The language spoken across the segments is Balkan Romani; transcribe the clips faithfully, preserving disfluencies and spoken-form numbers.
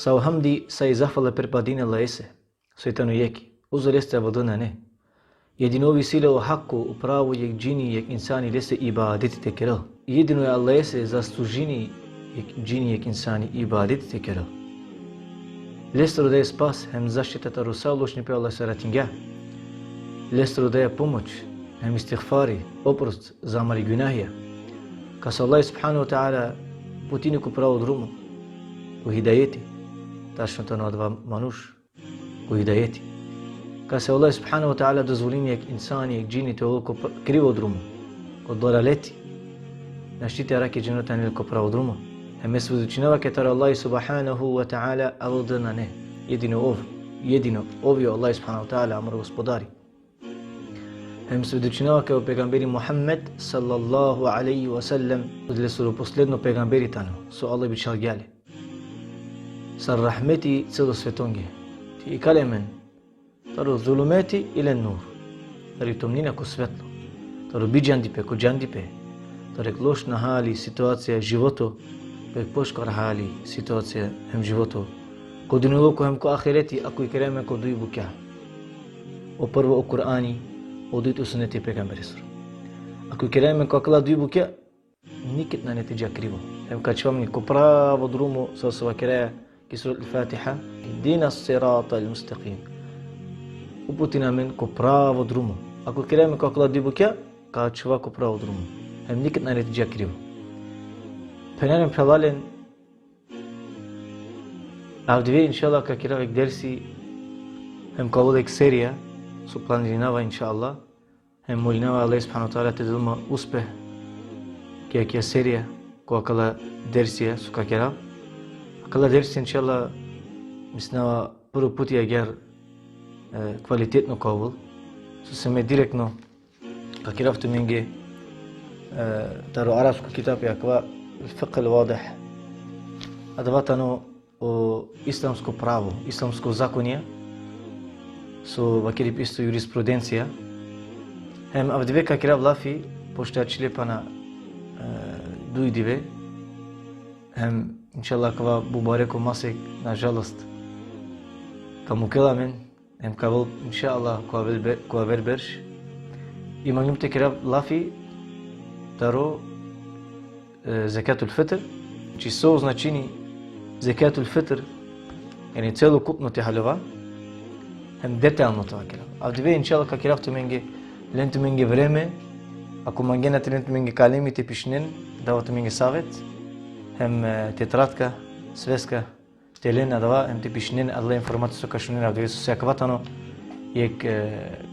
Sa o hamdi, sa i zahvala pripadini Allahese, soj tano jekh. Uzo leste avaldol nane. Jedino ov isi le o hako, o pravo, jekh džini, jekh insani lese ibadeti te kerel. Jedino e Allahese zaslužini jekh džini, jekh insani ibadeti te kerel. Lestar rodaja spas hem zaštita taro sa lošnipe, Allah saratingja. Lestar rodaja pomoć hem istigfari, oprost za amari gunahija. Kase o Allah subhanahu ve teala putini ko pravo drumo, ko hidajeti. Tačno tano adava manuš ko hidajeti. Kase o Allah subhanahu ve teala dozvolini jekh insani, jekh džini te ovel ko pr-, krivo drumo, ko dalaleti, našti te arakhi dženo te anel ko pravo drumo. Hem me svedočinava kaj taro Allah subhanahu ve teala avaldol nane. Jedino ov, jedino ov i o Allah subhanahu ve teala, amaro Gospodari. Hem svedočinava kaj o pejgamberi Muhammed sallallahu alejhi ve sellem, lesoro posledno pejgamberi tano, so Allah bičhalgja le. Sar rahmeti celo svetonge. Te ikali amen taro zulumeti ila nur. Tari tomnina ko svetlo. Taro bidžandipe ko džandipe. Taro jekh lošno hali, situacija, životo, pe pošukar hali, situacija hem životo. Ko dunjaluko hem ko ahireti, ako ikeraja amen ko duj bukja. O prvo o Kur'ani, o dujto o suneti e pejgamberesoro. Ako ikeraja amen ko akala duj bukja, niked nane te dža krivo. Hem ka ačhova amen ko pravo drumo, sar so vakeraja ki surat al-Fatiha: اهدنا الصراط المستقيم. Uputin amen ko pravo drumo. Ako ikeraja amen ko akala duj bukja, ka ačhova ko pravo drumo. Hem niked nane te dža krivo. Phenjalen, phralalen, avdive, inšallah, ka kerav jekh dersi, hem ka ovel jekh serija, so planirinava, inšallah. Hem molinava Allah subhanahu ve teala te del ma uspeh ki akaja serija, ko akala dersija so ka kerav. Akala dersi, inšallah, mislinava prvo puti agjaar, e, kvalitetno ka ovel. Sose me direktno ka kerav tumenge, e, taro arapsko kitabi akava, Fiqh al-Wadih. Adava tano o islamsko pravo, islamsko zakonia, so vakeri pe isto jurisprudencija. Hem avdive ka kerav lafi, pošto ačhile pana, e, duj dive. Hem, inšallah, akava mubareko masek, na žalost, ka mukel amen, hem ka ovel, inšallah, ko aver be-, ko aver berš. I manglum te kerav lafi taro, e, zekatul fitr, znači so značini zekatul fitr, jani celokupno te haljova, hem detaljno te vakerav. Avdive, inšallah, ka kerav tumenge, len tumenge vreme, ako mangena te len tumenge kalemi te pišinen, dava tumenge savet, hem, e, tetratka, sveska, te len adava, hem te pišinen adala informacija so ka šunen avdive, sose akava tano jekh, e,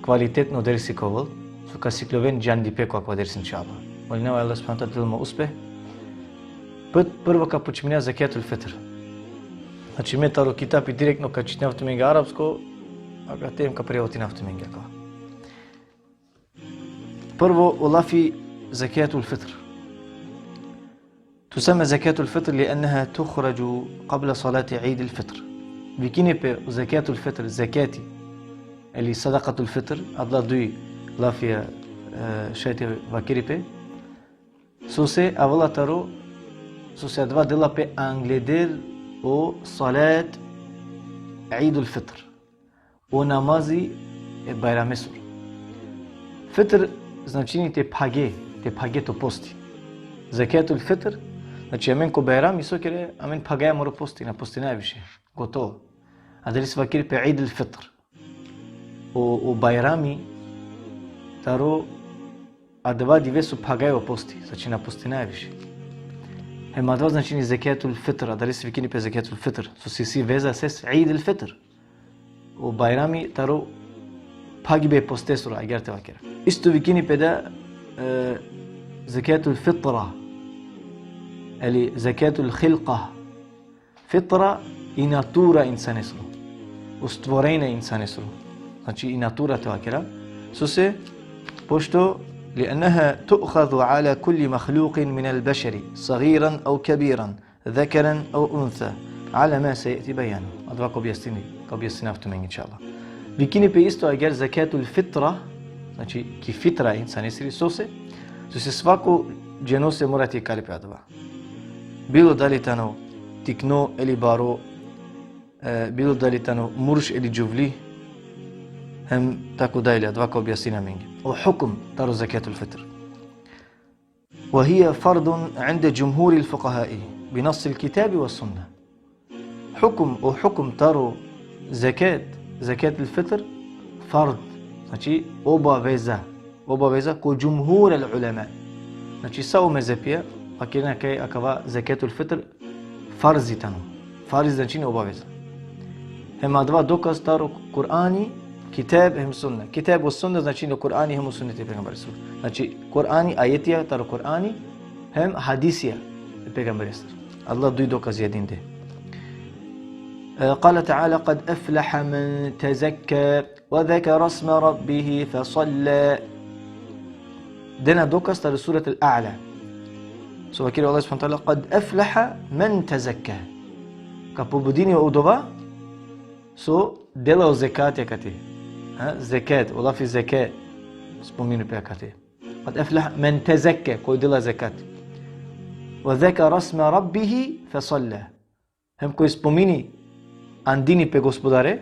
kvalitetno dersi ka ovel, so ka sikljoven džandipe ko akava dersi, inšallah. Molinava Allah subhanahu ve teala te del ma uspeh. Pr-, prvo ka počminav zekatul fitr. Znači, me taro kitabi direktno ka čitinav tumenge arapsko, akate hem ka prevodinav tumenge akava. Prvo o lafi zekatul fitr. تسمى زكاة الفطر لأنها تخرج قبل صلاة عيد الفطر. Vikini pe zekatul fitr, zekati, ili sadakatul fitr, adala duj lafija, e, šaj te vakeri pe. Sose avela taro, sose adava dela pe angleder o salat Eidul Fitr. O namazi e Bajramesoro. Fitr značini te phage, te phage to posti. Zekatul fitr, znači amen ko Bajrami so kere, amen phagaja amaro posti, na postinaja više. Gotovo. Adalese vakeri pe Eidul Fitr. O, o Bajrami taro adava dive so phagaja o posti, znači na postinaja više. Hem adava značini zekatul fitr, adalese vikini pe zekatul fitr. Sose isi veza ses Eidul Fitr. O Bajrami taro phagibe e postesoro, agjaar te vakera. Isto vikini pe da, e, zekatul fitra, ili zekatul hilka. Fitra, i natura insanesoro. O stvorenje insanesoro. Znači i natura te vakera. Sose, pošto, لأنها تؤخذ على كل مخلوق من البشر صغيرا أو كبيرا ذكرا أو أنثى على ما سيأتي بيانه. Adava ka objasnini, ka objasninav tumenge, inšallah. Vikini pe isto agjaar zekatul fitra, znači ki fitra insanesiri, sose, sose svako dženose mora te ikali pe adava. Bilo dali tano tikno ili baro, E, bilo dali tano murš ili džuvli, hem tako dalje, adava ka objasnina amenge. O hukum taro zekatul fitr. وهي فرض عند جمهور الفقهاء بنص الكتاب والسنة. Hukum, o hukum taro zekat, zekatul fitr, fard, znači obaveza. Obaveza ko džumhur el ulema. Znači sa o mezhepija, vakerena kaj akava zekatul fitr farzi tano. Farzi značini obaveza. Hem adava dokaz taro Kur'ani, kitab hem sunna. Kitab o sunna značini o Kur'ani hem o sunneti e pejgamberesoro. Znači Kur'ani, ajetija taro Kur'ani, hem hadisija e pejgamberesoro. Adala duj dokaz jedin de. E, قال تعالى: قد أفلح من تزكى وذكر اسم ربه فصلى. Dena dokaz tari surat al-A'la. So vakeri Allah subhanahu wa ta'ala: قد أفلح من تزكى. Ka pobudini odova so dela o zekati akate. Ha? Zekat, o lafi zeke spomini pe akate. قد أفلح من تزكى, koj dela zekat. وذكر اسم ربه فصلى. Hem koj spomini, andini pe Gospodare,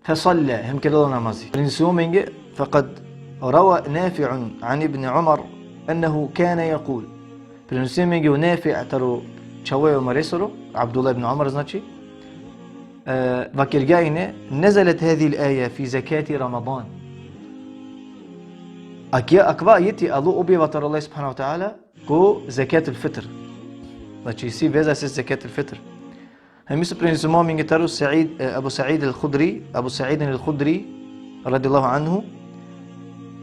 فصلى, hem kerela o namazi. Prenesimo amenge, فقد روى نافع عن ابن عمر أنه كان يقول. Prenesimo amenge o Nafi' taro čhavo e Omeresoro, Abdullah ibn Umar znači, e, vakergja ine: نزلت هذه الآية في زكاة رمضان. Akija, akava ajeti alo objava taro Allah subhanahu wa ta'ala ko zekatul fitr. Znači isi veza ses zekatul fitr. Hem isto prenesimo amenge taro Sa'id, e, Abu Sa'id al-Khudri, Abu Sa'id al-Khudri, radijallahu anhu,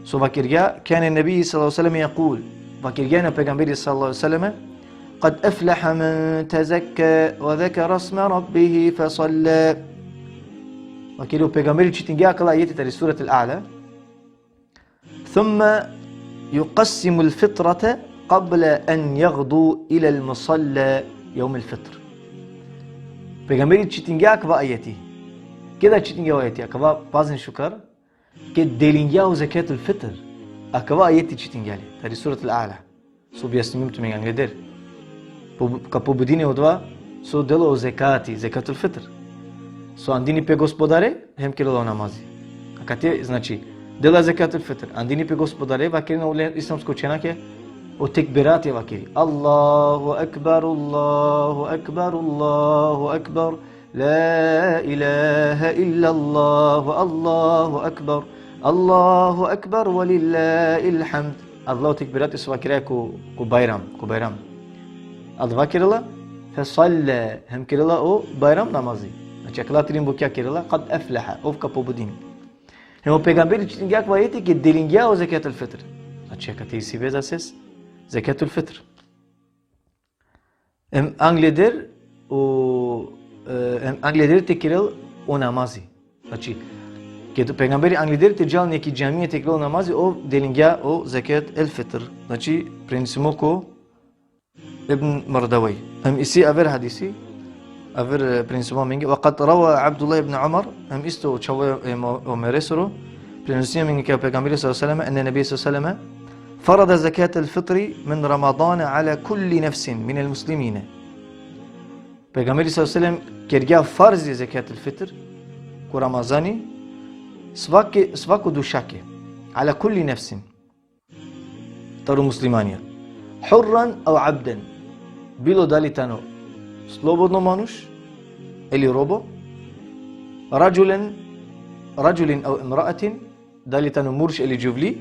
so vakergja: كان النبي صلى الله عليه وسلم يقول. Vakergja ine o pejgamberi sallallahu alejhi ve sellem: قد أفلح من تزكى وذكر اسم ربه فصلى. Vakeri o pejgamberi čitingja akala ajeti tari surat al-A'la. ثم يقسم الفطرة قبل أن يغدو إلى المصلى يوم الفطر. Pejgamberi čitingja akava ajeti. Keda čitingja o ajeti, akava pazin šukar, ked delingja o zekatul fitr. Akava ajeti čitingja le, tari surat al-A'la. So objasnimo tumen angleder. Po, ka pobudini odova so dela o zekati, zekatul fitr. So andini pe Gospodare, hem kerela o namazi. Akate, znači, dela zekatul fitr, andini pe Gospodare, vakerena o le islamsko učenjake, o tekbirati vakeri. الله أكبر، الله أكبر، الله أكبر. لا إله إلا الله، الله أكبر، الله أكبر ولله الحمد. Adala o tekbirati so vakerela ko, ko Bajram, ko Bajram. Adava kerela, فصلى, hem kerela o Bajram namazi. Znači, akala trin bukja kerela, قد أفلح, ov ka pobudini. Hem o pejgamberi čitingja akava ajeti ked delingja o zekatul fitr. Znači, akate isi veza ses zekatul fitr. Hem angleder o, e, hem angleder te kerel o namazi. Znači, ked o pejgamberi angleder te džal neki džamija te kerel o namazi, ov delingja o zekat el fitr. Znači, prenesimo ko Ibn Mardawayh. Hem isi aver hadisi, aver, e, prenesimo amenge: وقد روى عبد الله بن عمر, hem isto o čhavo e Mo-, Omeresoro, prenesimo amenge kaj o pejgamberi sallallahu alejhi ve sellem, أن النبي صلى الله عليه وسلم فرض زكاة الفطر من رمضان على كل نفس من المسلمين. Pejgamberi sallallahu alejhi ve sellem kergja farzi zekatul fitr ko Ramazani svake, svako dušake. على كل نفس. Taro muslimanja. حرا أو عبدا. Bilo dali tano slobodno manuš ili robo. رجلا، رجل أو امرأة. Dali tano murš ili džuvli.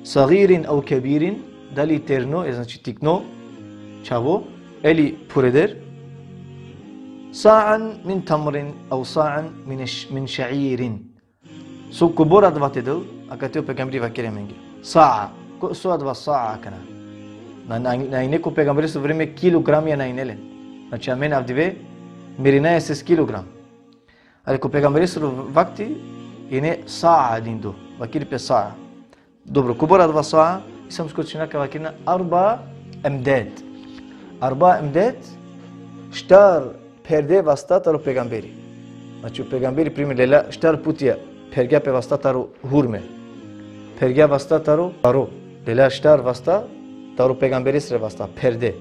صغير أو كبير. Dali terno, e, znači tikno, čhavo, ili phureder. صاعا من تمر أو صاعا من الش-، من شعير. So kobor adava te del, akate o pejgamberi vakeri amenge. Sa'a. Ko, so adava sa'a akana? Na, na, na ine ko pejgamberesoro vreme kilogramija na ine len. Znači, amen avdive merinaja ses kilogram. Ali ko pejgamberesoro vakti ine sa'a dindo. Vakeri pe sa'a. Dobro, kobor adava sa'a, islamsko učenjaka vakerena أربع أمداد. أربع أمداد, štar perde vasta taro pejgamberi. Znači, o pejgamberi, primer, lela štar putija phergja pe vasta taro hurme. Phergja vasta taro, taro. Lela štar vasta taro pejgamberesre vasta, perde.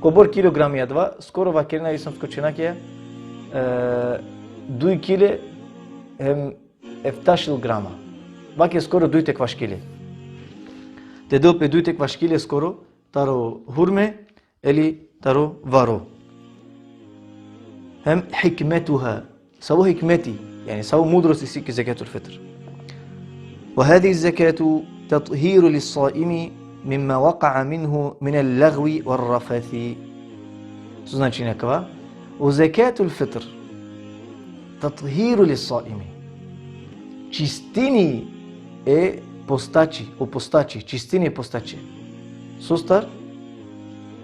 Kobor kilogrami adava, skoro vakerena islamsko učenjakija, e, duj kile hem eftašel grama. Vake skoro duj te kvaškile. Te del pe duj te kvaškile skoro, taro hurme, eli taro varo. Hem hikmetuha. Savo hikmeti, jani savo mudrost isi ki zekatul fitr. وهذه الزكاة تطهير للصائم مما وقع منه من اللغو والرفث. So značini akava? O zekatul fitr, tathiru lis-saimi. Čistini e postači, o postači, čistini e postači. Sostar?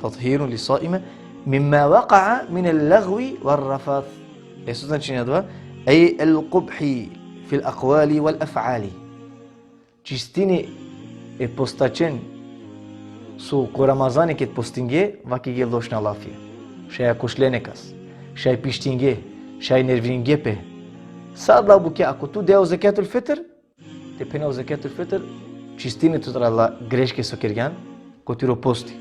Tathirun lis-saimi mimma waqa'a min al-laghwi war-rafath. E so značini adava? Ej al-qubhi fil aqwali wal af'ali. Čistini e postačen so ko Ramazani ked postinge, vakige lošna lafija. Šaj akošle nekas, šaj pištinge, šaj nervinge pe. Sa adala bukja, ako tu dea o zekatul fitr, te phena o zekatul fitr, čistini tut adala greške so kergjan, ko tiro posti.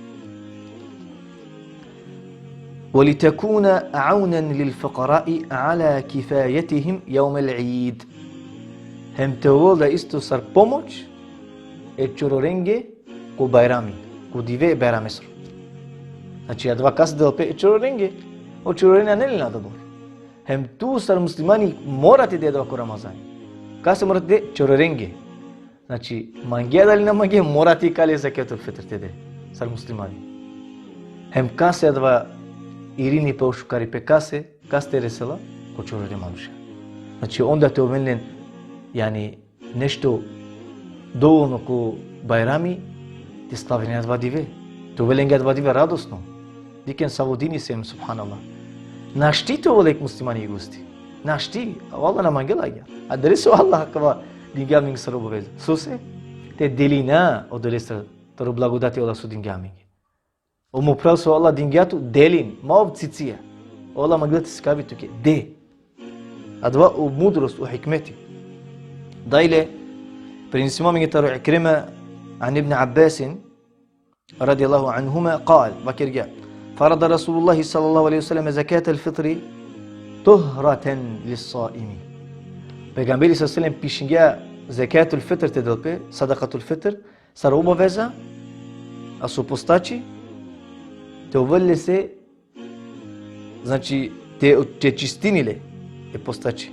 ولتكون عونا للفقراء على كفايتهم يوم العيد. Hem te ovel da isto sar pomoć e čororenge ko Bajrami, ko dive e Bajramesoro. Znači, adava kase del pe? E čororenge. O čorore nane len adobor. Hem tu sar muslimani mora te de adava ko Ramazani. Kase mora te de? Čororenge. Znači, mangea dali na mangea, mora te ikale zekatul fitr te de, sar muslimani. Hem kase adava irini pe, o šukaripe kase, kase te resela? Ko čorore manuša. Znači, onda te oven len, jani, nešto dovoljno ko Bajrami, te slavinen adava dive. Te ovel lenge adava dive radosno. Dikhen savo dini isi, subhanallah. Našti te ovel jek muslimani i gusti. Našti, o Allah na mangela agjaar. Adalese o Allah akava dingja amenge sar obaveza. Sose? Te delina odolestar taro blagodati o Allah so dingja amenge. O mo phral so o Allah dingja tu, delin, ma ov cicija. O Allah mangela te sikavi tuke. De. Adava o mudrost, o hikmeti. Dajle, prenesimo amenge taro Ikrima an Ibn Abbasin, radijallahu anhuma, kal, vakergja: فرض رسول الله صلى الله عليه وسلم زكاة الفطر طهرة للصائم. Pejgamberi sallallahu alejhi ve sellem pišingja zekatul fitr te del pe, sadakatul fitr, sar obaveza, a so postači, te ovel lese, znači, te, te čistini le e postači.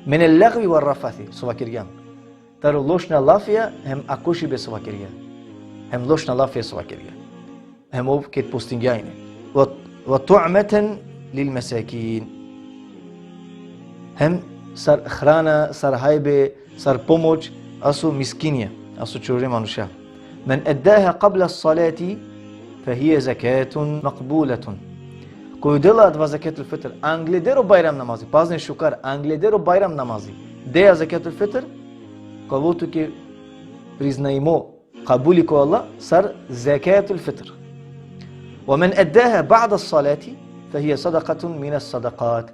من اللغو والرفث, so vakergjam. Taro lošna lafija hem akošibe so vakergja. Hem lošna lafija so vakergja. Hem ov ked postingja ine. وطعمة للمساكين. Hem sar hrana, sar hajbe, sar pomoć, a so miskinja, a so čorore manuša. من أداها قبل الصلاة فهي زكاة مقبولة. Koj dela adava zekatul fitr angleder o Bajram namazi, pazin šukar, angleder o Bajram namazi, dea zekatul fitr, ka ovel tuke priznajmo, kabuli ko Allah, sar zekatul fitr. ومن أداها بعد الصلاة فهي صدقة من الصدقات.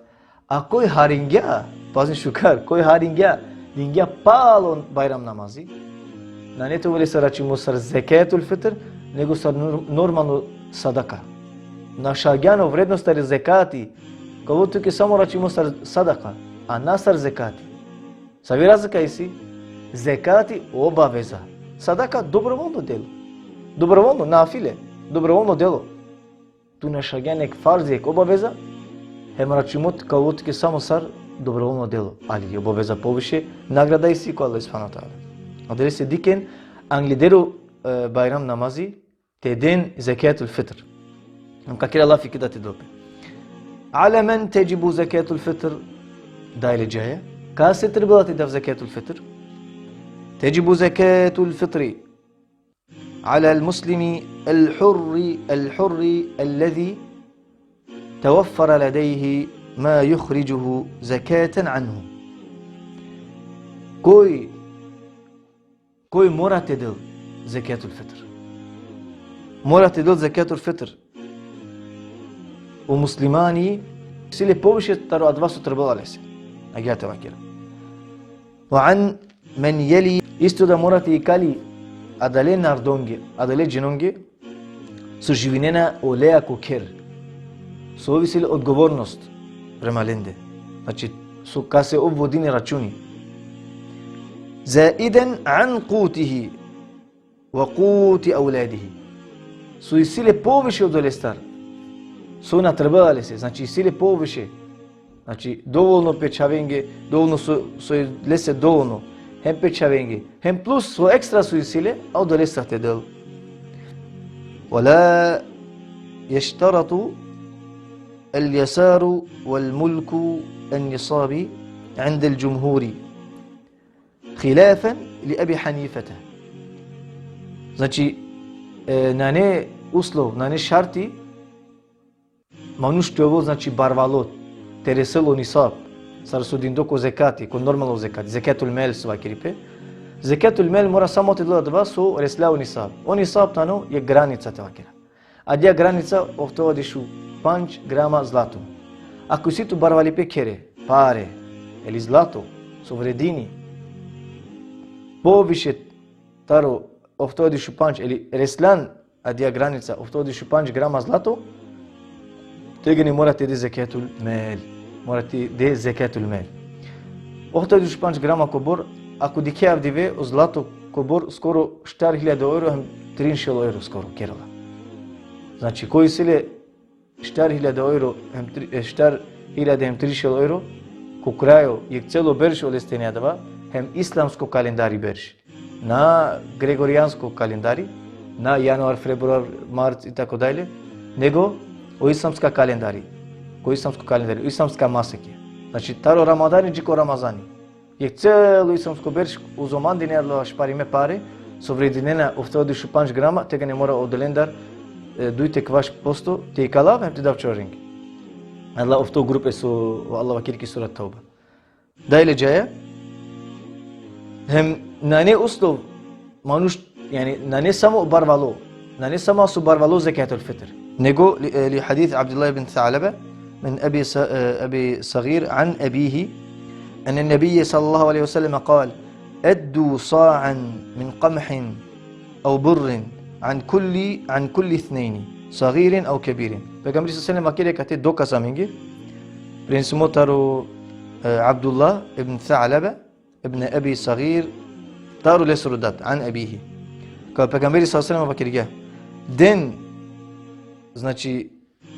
A koj haringja, pazin šukar, koj haringja, dingja palo Bajram namazi, nane te ovel lese račimo sar zekatul fitr, nego sar nor-, normalno sadaka. Našavgjan o vrednost tari zekati, ka ovel tuke samo račimo sar sadaka, a na sar zekati. Savi razlika isi? Zekati obaveza. Sadaka dobrovoljno delo. Dobrovoljno, nafile, dobrovoljno delo. Tu našavgjan jek farzi, jek obaveza, hem račimo ka ovel tuke samo sar dobrovoljno delo. Ali obaveza poviše, nagrada isi ko Allah subhanahu ve teala. Adalese dikhen, angleder o, e, Bajram namazi, te den zekatul fitr. Hem ka kera lafi keda te del pe. على من تجب زكاة الفطر. Dajle džaja. Kase trebela te dav zekatul fitr? تجب زكاة الفطر على المسلم الحر، الحر الذي توفر لديه ما يخرجه زكاة عنه. Koj, koj mora te del zekatul fitr? Mora te del zekatul fitr o muslimani, isi le poviše taro adava so trebela lese. Agjaar te vakera. وعن من يلي, isto da mora te ikali adale narodonge, adale dženonge, so živinena oleja ko kher. So ov isi le odgovornost prema lende. Znači, so kase ov vodini računi. Zaiden an kutihi wa kuti auladihi. So isi le poviše odolestar. So na trebela lese, znači isi le poviše. Znači, dovolno pe čhavenge, dovolno so, so lese dovolno. Hem pe čhavenge, hem plus so ekstra so isi le, a odolestar te del. Wa la yeštaratu al-jasaru wal-mulku an-nisabi inda al-džumhuri. Hilafan li Ebi Hanifete. Znači, e, nane uslov, nane šarti, manuš te ovel, znači, barvalo, te resel o nisab, sar so dindo ko zekati, ko normalno zekati, zekatul mel so vakeri pe. Zekatul mel mora samo te del adava so resla o nisab. O nisab tano jekh granica te vakera. Adija granica ohtovardeš u pandž grama zlato. Ako isi tu barvalipe khere, pare, eli zlato, so vredini poviše taro ohtovardeš u pandž, eli reslan adija granica ohtovardeš u pandž grama zlato, tegani mora te de zekatul mel. Mora te de zekatul mel. Ohtovardeš u pandž grama kobor, ako dikhe avdive, o zlato kobor skoro štar hiljade evro, hem trin šel evro skoro kerela. Znači, koj isi le štar hiljade evro, hem tri, e, štar hiljade hem trin šel evro, ko krajo jekh celo berš oleste ine adava, hem islamsko kalendari berš. Na gregorijansko kalendari, na januar, februar, marc i tako dalje, nego o islamska kalendari. Ko islamsko kalendari, o islamska maseke. Znači, taro Ramadani dži ko Ramazani. Jekh celo islamsko berš, uzo mande ine adala šparime pare, so vredinena ohtovardeš u pandž grama, tegani mora odolendar, e, duj te kvaš posto, te ikalav, hem te dav čororenge. Adala ofto grupe so o Allah vakeri ki sura Tauba. Dalje džaja, hem nane uslov manuš, jani, nane samo barvalo, nane samo so barvalo zekatul fitr. Nego li, e, li hadis Abdullah ibn Tha'laba min Ebi Sa-, e, Ebi Sagir an ebihi, enne nebiyye sallallahu alejhi ve sellem kal: "Eddu sa'an min qamhin ev burrin an kulli, an kulli ithnejni, sagirin ev kebirin." Pejgamberi sallallahu alejhi ve sellem vakeri akate dokaz amenge, prenesimo taro, e, Abdullah ibn Tha'laba, ibn Ebi Sagir, taro lesoro dat, an ebihi. Kaj o pejgamberi sallallahu alejhi ve sellem vakergja: Den, znači,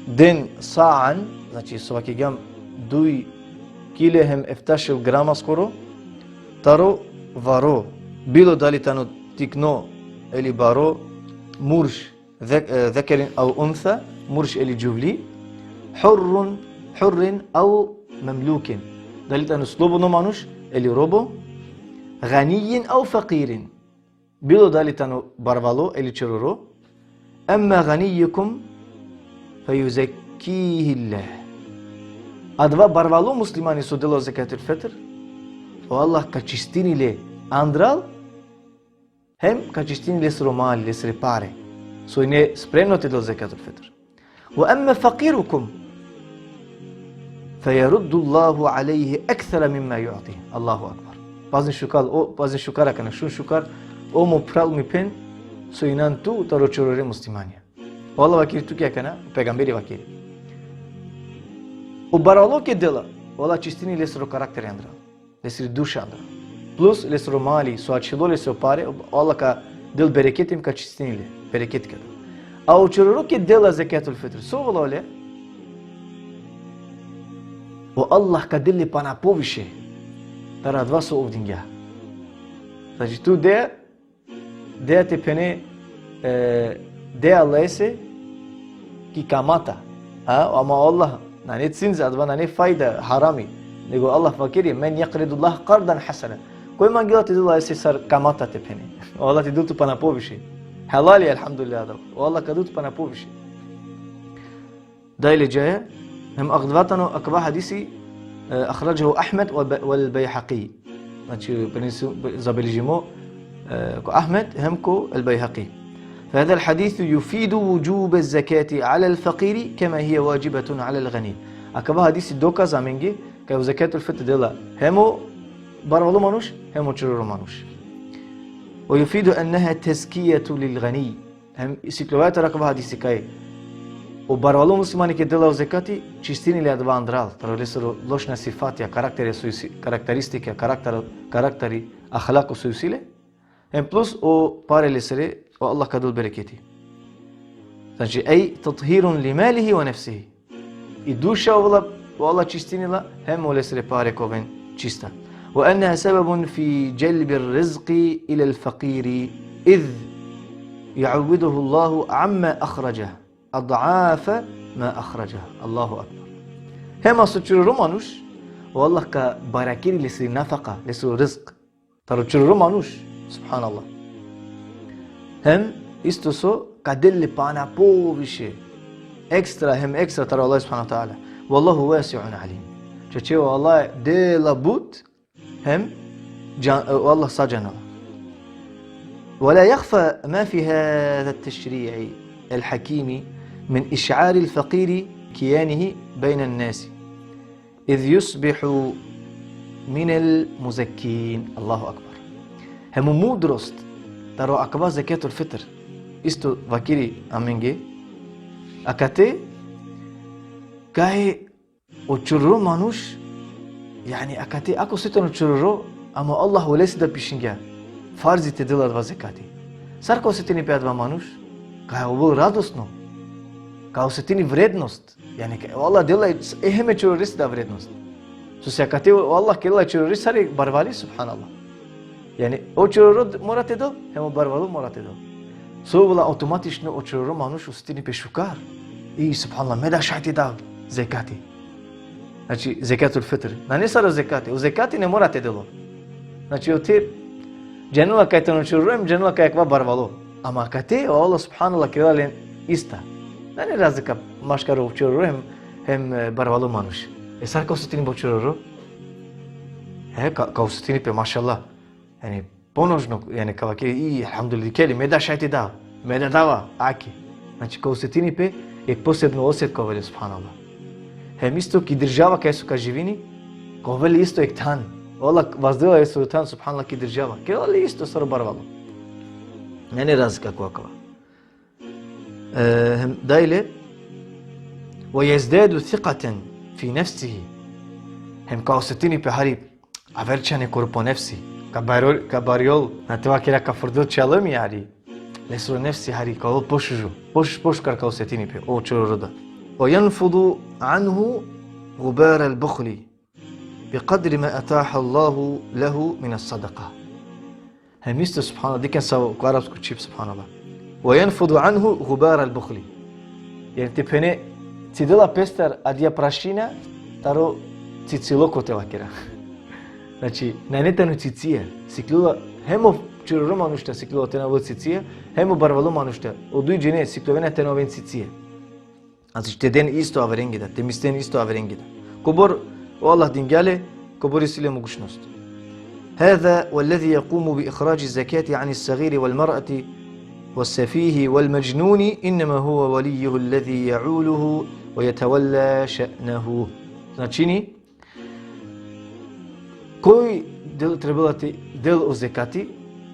den sa'an, znači, so vakergjam duj kile hem efta šel grama skoro, taro varo, bilo dali tano tikno eli baro, murš, ذك-، e, zekerin ev untha, murš eli džuvli, hurrun, hurrin ev memlukin. Dali tano slobodno manuš, eli robo, ganijjin ev fakirin. Bilo dali tano barvalo, eli čororo, emme ganijjukum fejuzekkihillah. Adava barvalo muslimani so dela zekatul fitr, o Allah ka čistini le andral, hem ka čistini lesoro mali, lesere pare. So ine spremno te del zekatul fitr. Ve emme fakirukum, fejeruddullahu alejhi ekthara mimma ju'ti. Allahu ekber. Pazin šukar, o, pazin šukar akana, šun šukar, o mo phral, mi phen, so inan tu taro čorore muslimanja. O Allah vakeri tuke akana, pejgamberi vakeri. O barvalo ked dela, o Allah čistini lesoro karakter andral. Lesiri duša andral. Plus lesoro mali, so ačhilo lese o pare, o Allah ka del bereketi hem ka čistini le. Bereket ka del. A o čororo ked dela zekatul fitr, so ovela ole? O Allah ka del le pana poviše taro adava so ov dingja. Znači, tu de, de te phene, e, de Allahese ki kamata. A, ama Allah, nane cinza, adava nane fajda, harami. Nego Allah vakeri: "Men jekridullahe kardan hasena." Koj mangela te del Allahese sar kamata te phene, o Allah te del tu pana poviše. Halali, elhamdulillah, adava. O Allah ka del tu pana poviše. Dalje džaja, hem akava tano, akava hadisi, e, ahrađahu Ahmed vel Be-, vel Bejhaki. Znači, prenosi-, zabeležimo, e, ko Ahmed, hem ko el Bejhaki. فهذا الحديث يفيد وجوب الزكاة على الفقير كما هي واجبة على الغني. Akava hadisi dokaz amenge, kaj o zekatul fitr dela hem o barvalo manuš, hem o čororo manuš. ويفيد أنها تزكية للغني. Hem sikljovaja taro akava hadisi kaj o barvalo muslimani keda dela o zekati, čistini le adava andral, taro lesoro lošna sifatija, karaktere so isi, karakteristike, karakter, karakteri, ahlako so isi le. Hem plus o pare lesere, o Allah ka del bereketi. Znači, ej tathirun li malihi ve nefsihi. I duša ovela, o Allah čistini la, hem o lesere pare ka oven čista. Ve enneha sebebun fi dželbi rizqi ila al-fakiri, iz juavviduhu Allahu amma ahrađah, ad'afa ma ahrađah. Allahu akbar. Hem so čororo manuš, o Allah ka barakiri lesiri nafaka, lesoro rizq. Taro čororo manuš, subhanallah. Hem isto so ka del le pana poviše, ekstra, hem ekstra taro Allah subhanahu ve teala. Vallahu vasi'un alim. Čače o Allah dela but, hem džan-, o Allah sa džanela. Ve la jahfa ma fi hada tešri'i al-hakimi min iš'ari al-fakiri kijanihi bejna nasi, iz jusbihu minel muzekkin. Allahu akbar. Hem o mudrost taro akava zekatul fitr, isto vakiri amenge, akate kaj o čororo manuš, jani akate, ako so tano čororo, ama Allah olese da pišingja farzi te del adava zekati. Sar ka osetini pe adava manuš? Ka ovel radosno. Ka osetini vrednost. Jani, kaj o Allah dela e, e hem e čororese da vrednost. Sose akate o Allah kerela e čororese sar barvali, subhanallah. Jani, o čororo d-, mora te del, hem o barvalo mora te del. So ovela automatično, o čororo manuš osetini pe šukar. I, subhanallah, me da šaj te dav zekati. Znači, zekatul fitr. Nane sar o zekati. O zekati ne mora te del ov. Znači, ov te džanela kaj tano čororo, hem džanela kaj akava barvalo. Ama akate, o Allah subhanallah kerela len ista. Nane razlika maškar o čororo hem, hem, e, barvalo manuš. E sar ka osetini pe o čororo? E, ka, ka osetini pe, mašallah. Jani, ponožno, jani, ka vakeri, i, elhamdulillah, keli, me da šaj te dav, me da dava, ake. Znači, ka osetini pe, jek posebno oset ka ovel le, subhanallah. Hem isto ki država kaj so ka živini, ka ovel le isto jek than. O Allah vazdela le lesoro than, subhanallah, ki država. Kerela le isto sar barvalo. Nane razlika ko akava. E, hem dalje, ve jezdadu sikaten fi nefsihi. Hem ka osetini pe hari aver čhane koro po nefsi. Ka barjol, ka barjol, na te vakera ka frdol čalami hari. Lesoro nefsi hari ka ovel pošužo. Poš-, pošukar ka osetini pe o čororo da. Ve jenfudu anhu gubar al-buhli bi kadri ma ataha Allahu lehu min as-sadaka. Hem isto, subhanallah, dikhen savo ko arapsko čhib, subhanallah. Ve jenfudu anhu gubar al-buhli. Jani te phene, cidela pestar adija prašina taro cicilo, ko te vakera. Znači, nane tano cicija. Sikljula, hem o čororo manuš te sikljula te na ovel cicija, hem o barvalo manuš te. O duj džene sikljovena te na oven cicija. Znači, te den isto averenge da, te mislen isto averenge da. Kobor o Allah dingja le, kobor isi le mogućnost. Hada huwa alladhi yaqumu bi ikhraji zakati ani as-saghiri wal mar'ati was safihi wal majnuni, innama huwa waliyuhu alladhi ya'uluhu wa yatawalla sha'nahu. Značini, koj del trebela te del o zekati,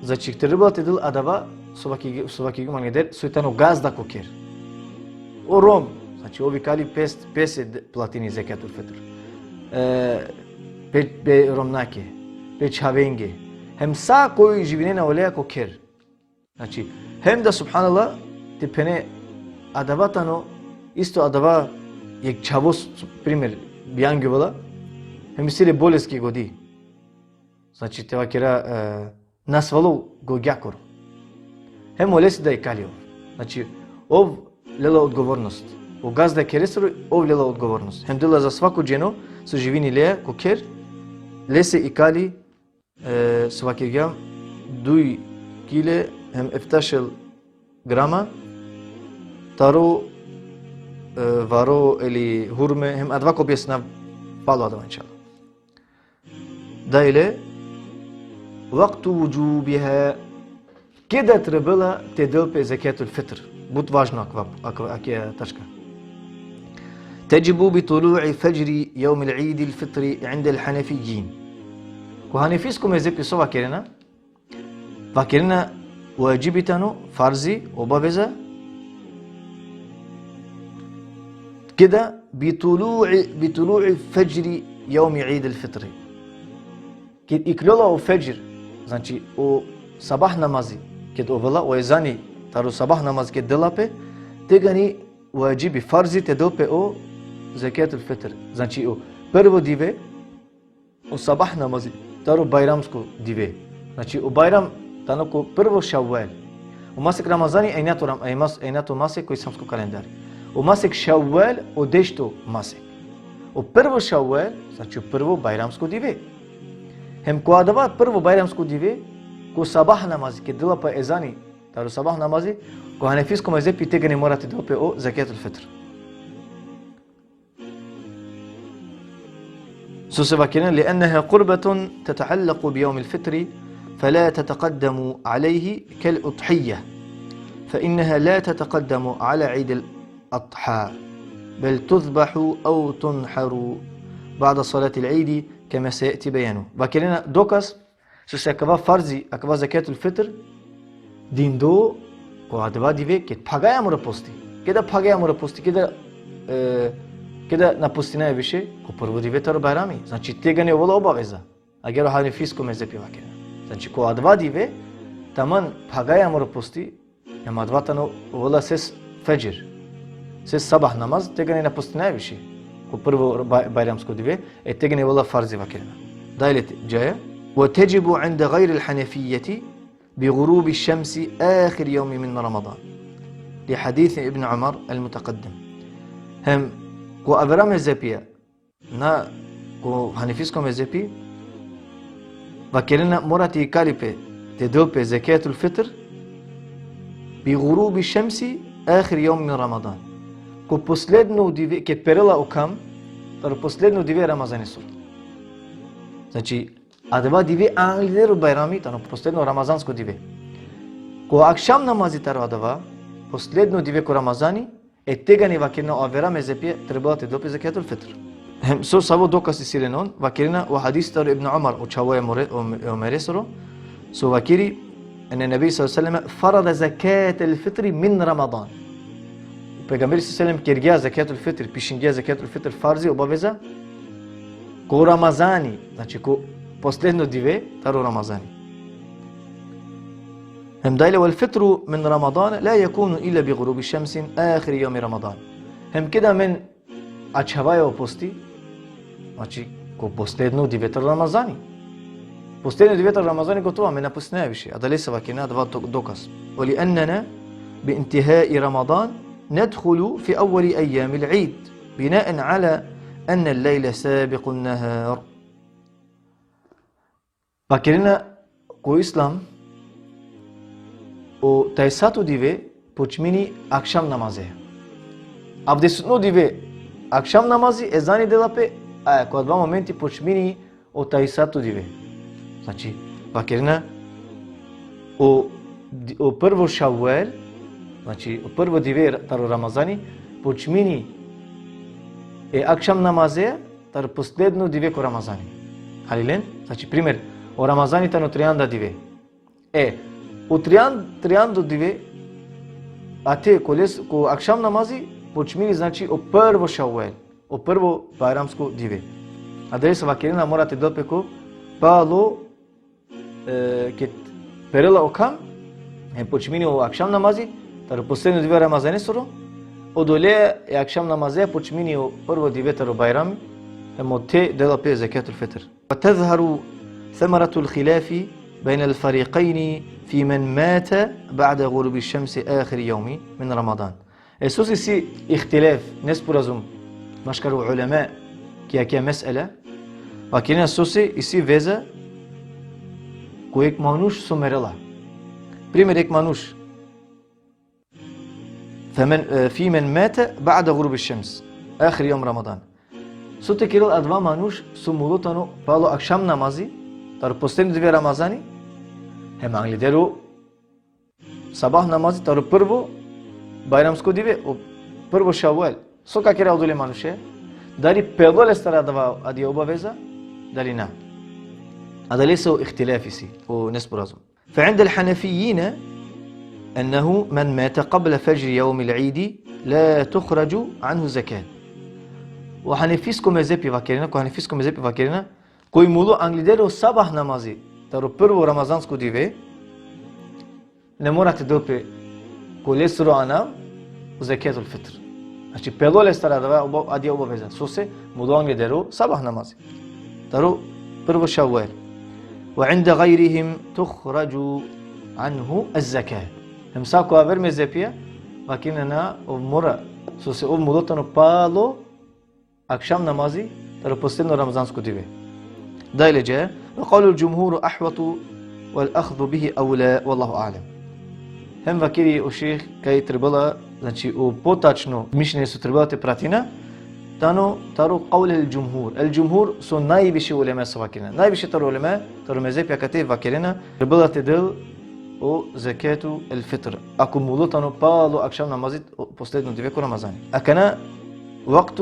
znači trebela te del adava, so vakeri, so vakeri mangader, soj tano gazda ko kher. O rom, znači ov ikali pes, pese d-, platini zekatul fitr. E, pe, pe romnake, pe čhavenge. Hem sa koj živinena oleja ko kher. Znači, hem da, subhanallah, te phene adava tano, isto adava jek čhavo, primer, bijangjovela, hem isi le bolest ki godi. Znači, te vakera, e, nasvalo godjakoro. Hem olese da ikali ov. Znači, ov lela odgovornost. O gazda e kheresoro, ov lela odgovornost. Hem dela za svako dženo, so živini leja, ko kher, lese ikali, e, so vakergjam, duj kile hem eftašel grama, taro, e, varo ili hurme, hem adava ka objasninav palo adava, inšallah. Dalje, vaktu vudžubiha, keda trebela te del pe zekatul fitr. But važno akava, akava, akija tačka. Tedžibu bi tulu'i fadžri jevmil idil fitri indel hanefidžin. Ko hanefisko mezhepi so vakerena? Vakerena Wadžibi tano, farzi, obaveza. Keda bi tulu'i, bi tulu'i fadžri jevmi Eid al-fitri. Ked ikljola o fadžr, znači o sabah namazi, ked ovela o ezani taro sabah namazi ked dela pe, tegani wadžibi, farzi te del pe o zekjatul fitr. Znači o prvo dive, o sabah namazi taro bajramsko dive. Znači o bajram tano ko prvo Ševval. O masek Ramazani enjato, Ram- e mas- enjato masek ko islamsko kalendar. O masek Ševval o dešto masek. O prvo Ševval, znači o prvo bajramsko dive. Hem ko adava prvo bajramsko dive, ko sabah namazi, ked dela pe ezani taro sabah namazi, ko hanefisko mezhepi tegani mora te del pe o zekjatul fitr. Sose vakerena: لأنها قربة تتعلق بيوم الفطر، فلا تتقدم عليه كالأضحية، فإنها لا تتقدم على عيد الأضحى، بل تذبح أو تنحر بعد صلاة العيد كما سيأتي بيانه. Vakerena dokaz sose akava farzi, akava zekjatul fitr, dindo ko adava dive ked phagaja mora posti. Keda phagaja mora posti, keda, e, keda na postinaja više, ko prvo dive taro bajrami. Znači tegani ovela obaveza. Agjaar o hanefisko mezhepi vakerena. Znači ko adava dive, taman phagaja mora posti, hem adava tano ovela ses fadžr, ses sabah namaz, tegani na postinaja više ko prvo baj- bajramsko dive, e tegani ovela farzi vakerena. Dalje te džaja: وتجب عند غير الحنفية بغروب الشمس آخر يوم من رمضان، لحديث ابن عمر المتقدم. Hem ko avera mezhepija, na ko hanefisko mezhepi, vakerena mora te ikali pe, te del pe zekjatul fitr, bi gurubi šemsi ahir jevmi min Ramadan. Ko posledno dive, ked perela o kham, taro posledno dive Ramazanesoro. Znači, adava dive angleder o bajrami, tano posledno ramazansko dive. Ko akšam namazi taro adava, posledno dive ko Ramazani, e tegani vakerena o avera mezhepija trebela te del pe zekjatul fitr. Hem so savo dokaz isi len on, vakerena o hadis taro Ibn Omar, o čhavo e Omere-, o, e Omeresoro, so vakeri, ene nebi sallallahu alejhi ve sellem farada zekjatul fitri min Ramadan. O pejgamberi sallallahu alejhi ve sellem kergja zekjatul fitr, pišingja zekjatul fitr farzi, obaveza, ko Ramazani, znači ko posledno dive taro Ramazani. Hem dalje: والفطر من رمضان لا يكون إلا بغروب الشمس آخر يوم رمضان. Hem keda amen ačhavaja o posti, znači ko posledno dive taro Ramazani. Posledno dive taro Ramazani gotovo, amen na postinaja više. Adalese vakerena adava do-, dokaz. ولأننا بانتهاء رمضان ندخل في أول أيام العيد، بناء على أن الليل سابق النهار. Vakerena ko islam, o tajsato dive počmini akšam namaze. Avdesutno dive akšam namazi, ezani dela pe, a ko adava momenti počmini o tajsato dive. Znači, vakerena o, di- o prvo Ševval, znači, o prvo dive ra- taro Ramazani, počmini e akšam namaze, taro posledno dive ko Ramazani. Halilen? Znači, primer, o Ramazani tano trianda dive. E, o trian-, triando dive, ate ko les-, ko akšam namazi, počmini, znači, o prvo Ševval, o prvo bajramsko dive. Adalese vakerena mora te del pe ko palo, e, ked perela o kham, hem počmini o akšam namazi, taro posledno dive Ramazanesoro, odole e akšam namaze počmini o prvo dive taro bajrami, hem ote dela pe zekjatul fitr. وتظهر ثمرة الخلاف بين الفريقين في من مات بعد غروب الشمس آخر يوم من رمضان. E sose isi ihtilaf, nesporazum, maškar o ulema, ki akaja mesela, vakerena sose isi veza ko ek manuš so merela. Primer, ek manuš, فمن، e, في من مات بعد غروب الشمس آخر يوم رمضان. So te kerel adava manuš so mulo tano palo akšam namazi, taro posledno dive Ramazani, hem angleder o sabah namazi taro prvo bajramsko dive, o prvo Ševval. So ka kera odole manuše? Dali pelo lestar adava, adaja obaveza, dali na? Adalese o ihtilaf isi, o nesporazum. فعند الحنفيين أنه من مات قبل فجر يوم العيد لا تخرج عنه زكاة. O hanefijsko mezepi vakerena, ko hanefijsko mezepi vakerena, koj mulo anglederi o sabah namazi, taro prvo ramazansko dive, ne mora te del pe ko lesoro anav o zeketul fitr. Znači, pelo lestar adava oba-, adija obaveza. Sose, mulo anglederi o sabah namazi. Taro prvo Ševval. وعند غيرهم تخرج عنه الزكاة. Hem sa ko aver mezepija, vakerena na, ov mora. Sose ov mulo tano palo akšam namazi, taro posledno ramazansko dive. Dalje dža, وقول الجمهور أحوط والأخذ به أولى والله أعلم. Hem vakeri o šejh kaj trebela, znači, o potačno mišljenje so trebela te pratina, tano taro قول الجمهور. El džumhur so najviše uleme so vakerena. Najviše taro uleme, taro mezepja kate vakerena, trebela te del o zeketu el fitr. Ako mulo tano palo akšam namazi, o posledno dive ko Ramazani. Akana وقت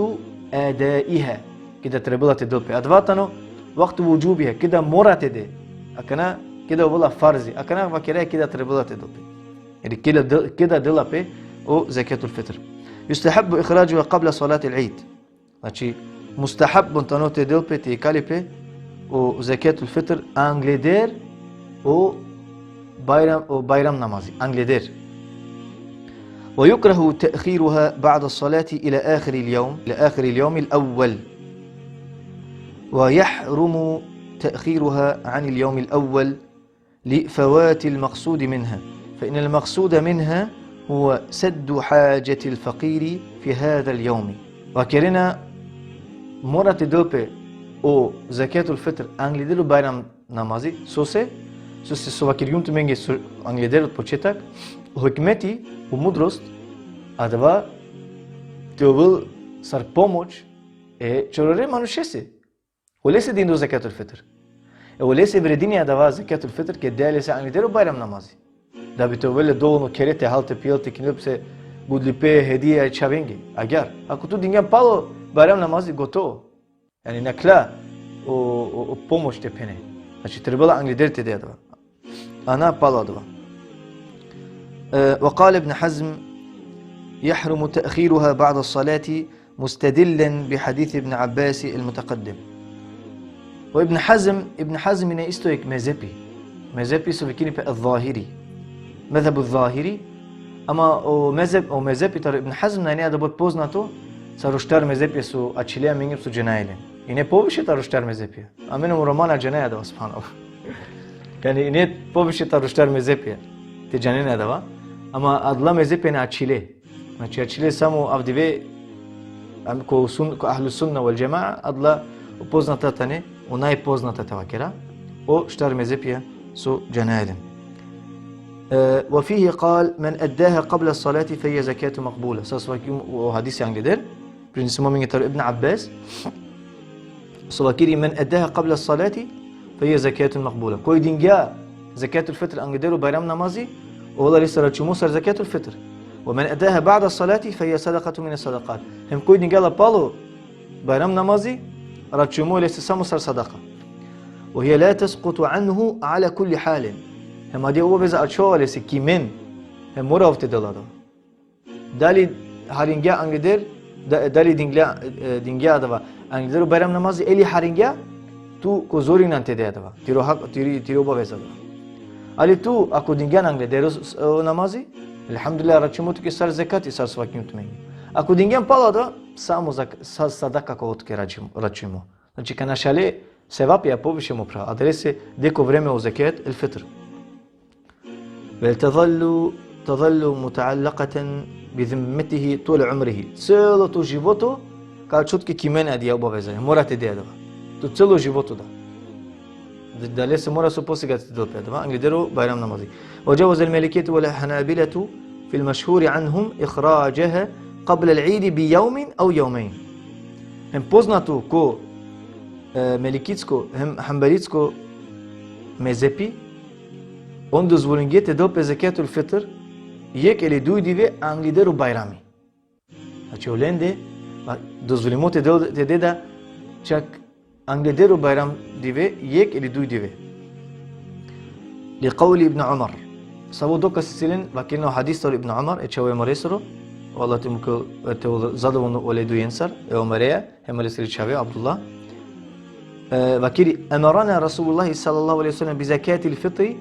أدائها, keda trebela te del pe. Adava tano وقت وجوبها, keda mora te de. Akana keda ovela farzi. Akana vakeraja keda trebela te del pe. Ili keda de-, keda dela pe o zeketul fitr. يستحب إخراجها قبل صلاة العيد. Znači, mustahabun tano te del pe, te ikali pe o zeketul fitr angleder o Bajram, o Bajram namazi, angleder. ويكره تأخيرها بعد الصلاة إلى آخر اليوم، إلى آخر اليوم الأول. ويحرم تأخيرها عن اليوم الأول لفوات المقصود منها، فإن المقصود منها هو سد حاجة الفقير في هذا اليوم. Vakerena mora te del pe o zeketul fitr angleder o Bajram namazi, sose, sose so vakergjum tumenge so angleder od početak, o hikmeti, o mudrost, adava te ovel sar pomoć e čorore manušese. Olese dinda o zeketul fitr. E olese vredini adava zeketul fitr, keda lese angleder o Bajram namazi. Da bi te ovel le dovoljno khere te hal, te pijel, te kinel pese gudlipe, hedija e čhavenge. Agjaar, ako tu dingjan palo Bajram namazi, gotovo. Jani nakhla o, o, o pomoć te phene. Znači, trebela angleder te de adava. A na palo adava. E, وقال ابن حزم: يحرم تأخيرها بعد الصلاة مستدلا بحديث ابن عباس المتقدم. O Ibn Hazm, Ibn Hazm ine isto jekh mezepi. Mezepi so vikini pe Zahiri. Mezhebu Zahiri. Ama o mezheb, o mezepi taro Ibn Hazm na ine adobor poznato sar o štar mezepija so ačhile, amenge so džanaja len. Ine poviše taro štar mezepija. Amen o romana džanaja adava, subhanallah. Jani ine poviše taro štar mezepija te džanen adava. Ama adala mezepija ine ačhile. Znači, ačhile samo avdive, am, ko sun-, ko ahlu sunna wal džemaa, adala o poznata tane, o najpoznata te vakera, o štar mezepija so džanaja len. E, وفيه قال: من أداها قبل الصلاة فهي زكاة مقبولة. Sar so vakeri o hadisi angleder, prenesimo amenge taro Ibn Abbas, so vakeri: من أداها قبل الصلاة فهي زكاة مقبولة. Koj dingja zekatul fitr angleder o Bajram namazi, ola lese računimo sar zekatul fitr. ومن أداها بعد الصلاة فهي صدقة من الصدقات. Hem koj dingja la palo Bajram namazi, računimo lese samo sar sadaka. وهي لا تسقط عنه على كل حال. Hem adija obaveza ačhova lese ki men, hem mora ov te del adava. Dali haringja angleder, da, dali dingja, e, dingja adava angleder o Bajram namazi, ili haringja, tu ko zorinan te de adava. Tiro hak, tiri, tiri obaveza adava. Ali tu, ako dingjan angleder o s-, o namazi, elhamdulillah, računimo tuke sar zekati, sar so vakeri tumenge. Ako dingjan palo adava, samo zak-, sa-, sadaka ka ovel tuke račun-, računimo. Znači, ka našale sevapija poviše, mo phral. Adalese de ko vreme o zekat el fitr. ولتظل، تظل متعلقة بذمته طول عمره. Celo to životo ka ačhol tuke ki men adija obaveza. Mora te de adava. To celo životo da. Da, da lese mora so posle ka te del pe adava angleder o Bajram namazi. وجوز المالكية والحنابلة في المشهور عنهم إخراجها قبل العيد بيوم أو يومين. Hem poznato ko, e, melikitsko, hem hanbelitsko mezepi, on dozvolinge te del pe zekatul fitr jekh ili duj dive angleder o Bajrami. Znači, olende, a, dozvolimo te del, te de da čak angleder o Bajram dive, jekh ili duj dive. لقول ابن عمر. Savo dokaz isi len, vakerena o hadis taro Ibn Umar, e čhavo e moresoro, o Allah te mukel, te ovel zadovolno oledujencar, e Umareja, hem lesiri čhave, Abdullah. E, vakeri, أمرنا رسول الله صلى الله عليه وسلم بزكاة الفطر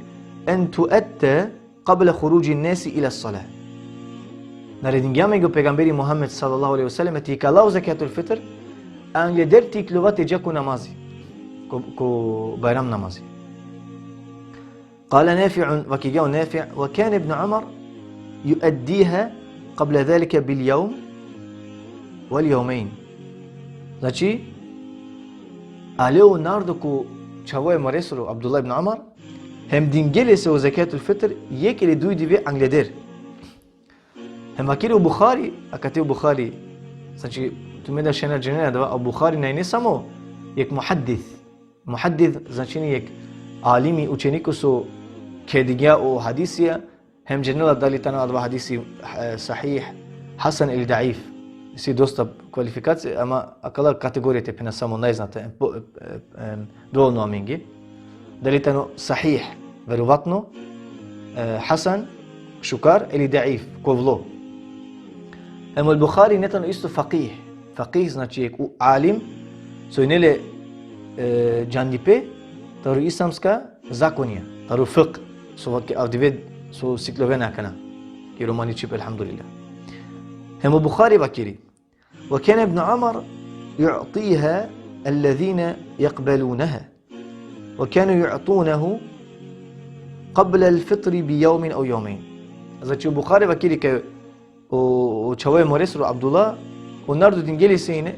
أن تؤدى قبل خروج الناس إلى الصلاة. Naredingja amenge o pejgamberi Muhammed sallallahu alejhi ve sellem te ikala o zekatul fitr, angleder te iklova te dža ko namazi, ko, ko Bajram namazi. قال نافع, vakergja o Nafi, وكان ابن عمر يؤديها قبل ذلك باليوم واليومين. Znači, ale o narodo ko čhavo e moresoro, Abdullah ibn Umar, hem dingja lese o zekatul fitr jekh ili duj dive angleder. Hem vakeri o Buhari, akate o Buhari, znači, tumen da šaj na džanena adava, o Buhari na ine samo jekh muhaddis. Muhaddis značini jekh alimi, učeniko so kedingja o hadisija, hem džanela dali tano adava hadisi, e, sahih, hasan ili daif. Isi dosta kvalifikacije, ama akala kategorije te phena samo najznata, em, po-, e, em, dovoljno amenge. Dali tano sahih, verovatno, e, hasan, šukar, ili daif, kovlo. Hem o Buhari ine tano isto fakih. Fakih znači jekh u-, alim, so ine le, e, džandipe taro islamska zakonija, taro fikh, so vake-, avdive so sikljovena akana ki romani čhib, elhamdulillah. Hem o Buhari vakeri: وكان ابن عمر يعطيها الذين يقبلونها، وكانوا يعطونه قبل الفطر بيوم أو يومين. Znači, o Buhari vakeri kaj o, o čhavo e moresoro Abdullah, o narodo dingja lese ine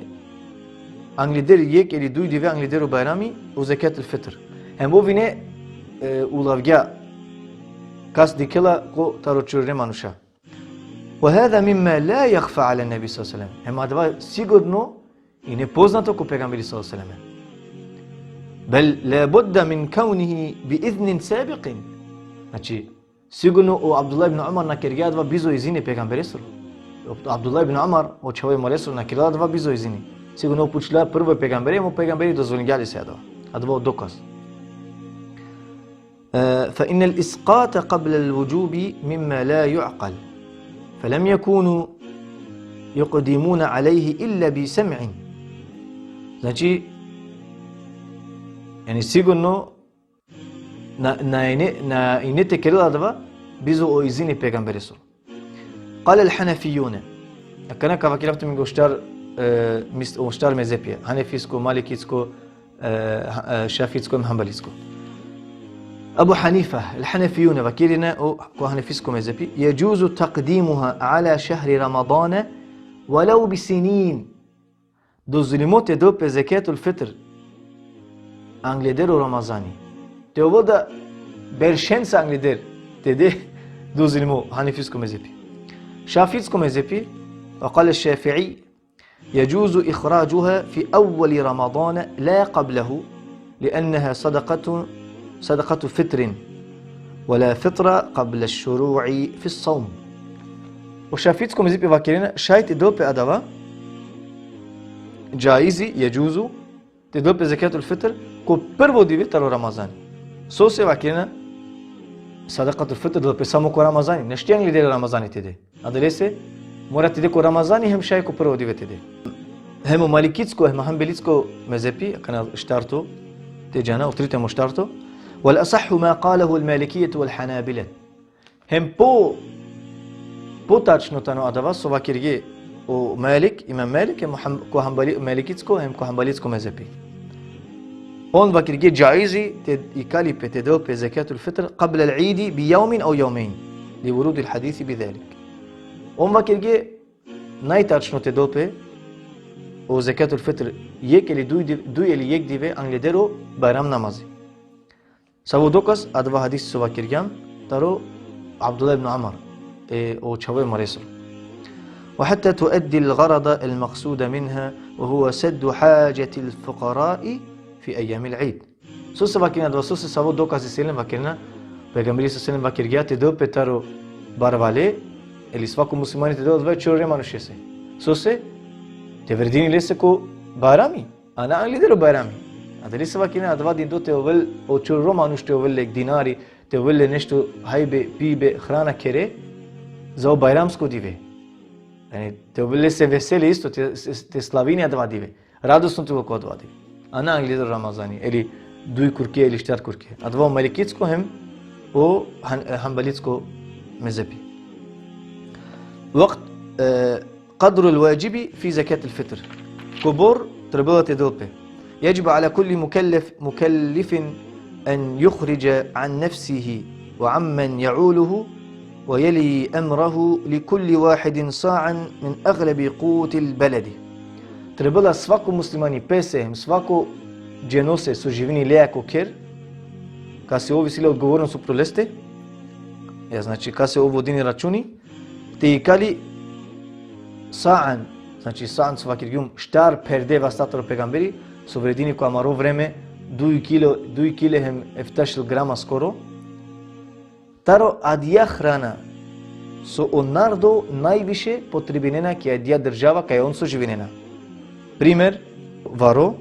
angleder jekh ili duj dive angleder o Bajrami, o zekatul fitr. Hem ov ine, e, ulavgja kas dikhela ko taro čorore manuša. وهذا مما لا يخفى على النبي صلى الله عليه وسلم. Hem adava sigurno ine poznato ko pejgamberi sallallahu alejhi ve sellem. بل لا بد من كونه بإذن سابق. Znači, sigurno o Abdullah ibn Umar na kergja adava bizo izini e pejgamberesoro. O Abdullah ibn Umar, o čhavo e moresoro, na kerela adava bizo izini. Sigurno pučla prvo e pejgambere, hem o pejgamberi dozvolingja lese adava. Adava o dokaz. E, فإن الإسقاط قبل الوجوب مما لا يعقل، فلم يكونوا يقدمون عليه إلا بسمع. Znači, yani sigurno na, na ine, na ine te kerela adava bizo o izini e pejgamberesoro. قال الحنفيون. Akana ka vakerav tumenge o štar, e, mis-, o štar mezhepija. Hanefijsko, malikijsko, e, ha-, e, šafijsko hem hanbelijsko. Abu Hanifa, el-Hanefijune, vakerena o, ko hanefijsko mezhepi: يجوز تقديمها على شهر رمضان ولو بسنين. Dozvolimo te del pe zekatul fitr angleder o Ramazani. Te ovel da beršenca angleder te de, dozvolimo, hanefijsko mezhepi. Šafijsko mezhepi, وقال الشافعي: يجوز إخراجها في أول رمضان لا قبله، لأنها صدقة، صدقة فطر، ولا فطر قبل الشروع في الصوم. O šafijsko mezhepi vakerena, šaj te del pe adava, džaizi, jeđuzu, te del pe zekatul fitr ko prvo dive taro Ramazani. Sose vakerena, sadakatul fitr del pe samo ko Ramazani, našti angleder o Ramazani te de. Adalese mora te de ko Ramazani hem šaj ko prvo dive te de. Hem o malikitsko, hem o hanbelitsko mezhepi, akana štarto, te džana, o trito hem o štarto. والأصح ما قاله المالكية والحنابلة. Hem po, potačno tano adava so vakergje o Malik, imam Malik, hem o han-, ko hanbali-, malikitsko, hem ko hanbalitsko mezhepi. On vakergje džaizi te ikali pe, te del pe zekatul fitr قبل العيد بيوم أو يومين، لورود الحديث بذلك. On vakergje najtačno te del pe o zekatul fitr jekh ili duj div-, duj ili jekh dive angleder o Bajram namazi. Savo dokaz, adava hadis so vakergjam, taro Abdullah ibn Amr, e, o čhavo e maresoro. وحتى تؤدي الغرض المقصود منها، وهو سد حاجة الفقراء في أيام العيد. Sose vakerena adava, sose savo dokaz isi len vakerena, pejgamberi sallallahu alejhi ve sellem vakergja te del pe taro barvale, ili svako muslimani te del adava e čorore manušese. Sose, te vredini lese ko Bajrami. A na angleder o Bajrami. Adalese vakerena adava dindo te ovel, o čororo manuš te ovel le jekh dinari, Te ovel le nešto hajbe, pibe, hrana kere, za o bajramsko dive. Jani, te ovel lese veseli isto, te, te slavini adava dive. Radosno te ovel ko adava dive. A na angleder Ramazani, ili duj kurke, ili štar kurke. Adava o malikitsko hem o han-, e, hanbalitsko mezepi. Vakt, e, قدر الواجب في زكاة الفطر. Kobor trebela te del pe. يجب على كل مكلف، مكلف أن يخرج عن نفسه وعمن يعوله ويلي أمره لكل واحد صاعا من أغلب قوت البلد. Trebela svako muslimani pese, hem svako dženose so živini leja ko kher, kase ov isi le odgovornost upro leste, ja, znači, kase ov vodini računi, te ikali sa'an, znači sa'an so vakergjum štar perde vasta taro pejgamberi, so vredini ko amaro vreme duj kilo, duj kile hem eftašel grama skoro. Taro adija hrana so o narodo najviše potrebinena ki adija država kaj on so živinena. Primer, varo,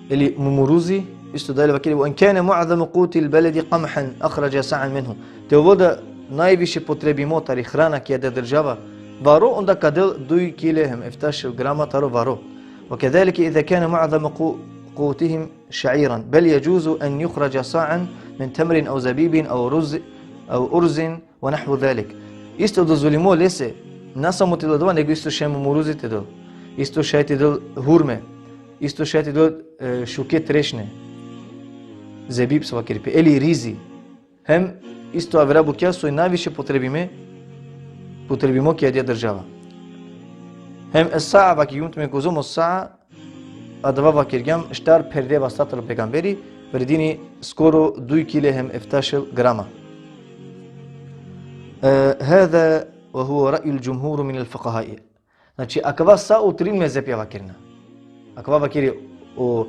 ili mumuruzi, isto dalje vakeri, وإن كان معظم قوت البلد قمحا أخرج صاعا منه. Te ovel da najviše potrebimo tari hrana ki adija država varo, onda ka del duj kile hem eftašel grama taro varo. وكذلك إذا كان معظم قو-، قوتهم شعيرا، بل يجوز أن يخرج صاعا من تمر أو زبيب أو رز أو أرز ونحو ذلك. Isto dozvolimo lese, na samo te del adava, nego isto šaj mumuruzi te del. Isto šaj te del hurme. Isto šaj te del, e, šuke trešne. Zebib so vakeri pe. Ili rizi. Hem isto avera bukja soj najviše potrebime, potrebimo ki adija država. Hem e sa'a vakergjum tumen kozom o sa'a, adava vakergjam štar perde vasta taro pejgamberi, vredini skoro duj kile hem eftašel grama. E, هذا وهو رأي الجمهور من الفقهاء. Znači, akava sa o trin mezepja vakerena. Akava vakeri o,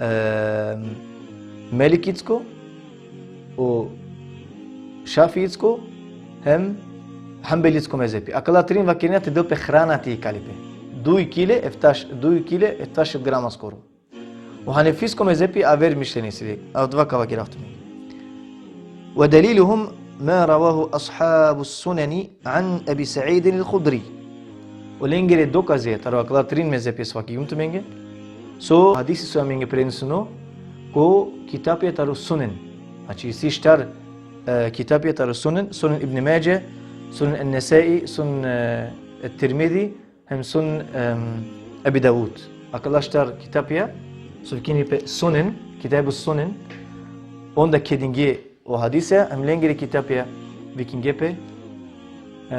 e, melikitsko, o šafiitsko, hem hanbelitsko mezepi. Akala trin vakerena te del pe hrana te ikali pe. Duj kile, eftaš, duj kile, eftaš grama skoro. O hanefisko mezepi aver mišljenje isi le. Adava ka vakerav tumen. ودليلهم ما رواه أصحاب السنن عن أبي سعيد الخدري. O lengere dokaze taro akala trin mezepi so vakergjum tumenge. So hadisi so amenge preneseno ko kitapja taro Sunen. Znači, isi štar, e, kitapja taro Sunen, Sunen Ibn Mađe, Sunen En-Nesai, Sunen, e, Tirmidhi, hem Sunen, em, Abi Davud. Akala štar kitapja so vikini pe Sunen, Kitabu Sunen, onda kedinge o hadisja, hem lengere kitapja vikinge pe, e,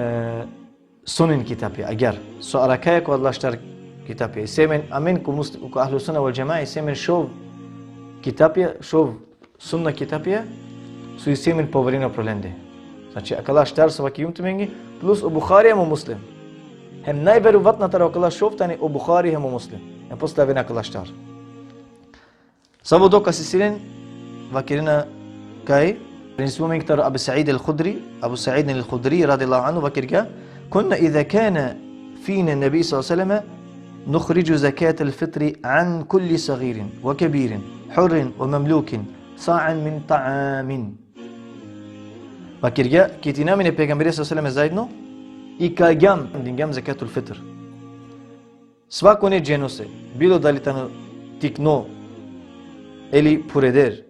Sunen kitapja, agjar. So arakaja ko adala štar kitapja. Isi amen, amen ko musl-, ko Ahlu Sunna wal Džemaa, isi amen šov kitapja, šov sunna kitapja, so isi amen poverena upro lende. Znači, akala štar so vakergjum tumenge, plus o Buhari hem o Muslim. Hem najverovatna taro akala šov tani o Buhari hem o Muslim. Hem posle avena akala štar. Savo dokaz isi len, vakerena kaj, prenesimo amenge taro Abu Sa'id el-Hudri, Abu Sa'id el-Hudri, radijallahu anhu, vakergja, كنا إذا كان فينا النبي صلى الله عليه وسلم نخرج زكاة الفطر عن كل صغير وكبير حر ومملوك صاعا من طعام. Vakergja, ked isi amen e pejgamberesoro sallallahu alejhi ve sellem zaedno, ikalgjam, dingjam zekatul fitr. Svakone dženose, bilo dali tano tikno, ili pureder,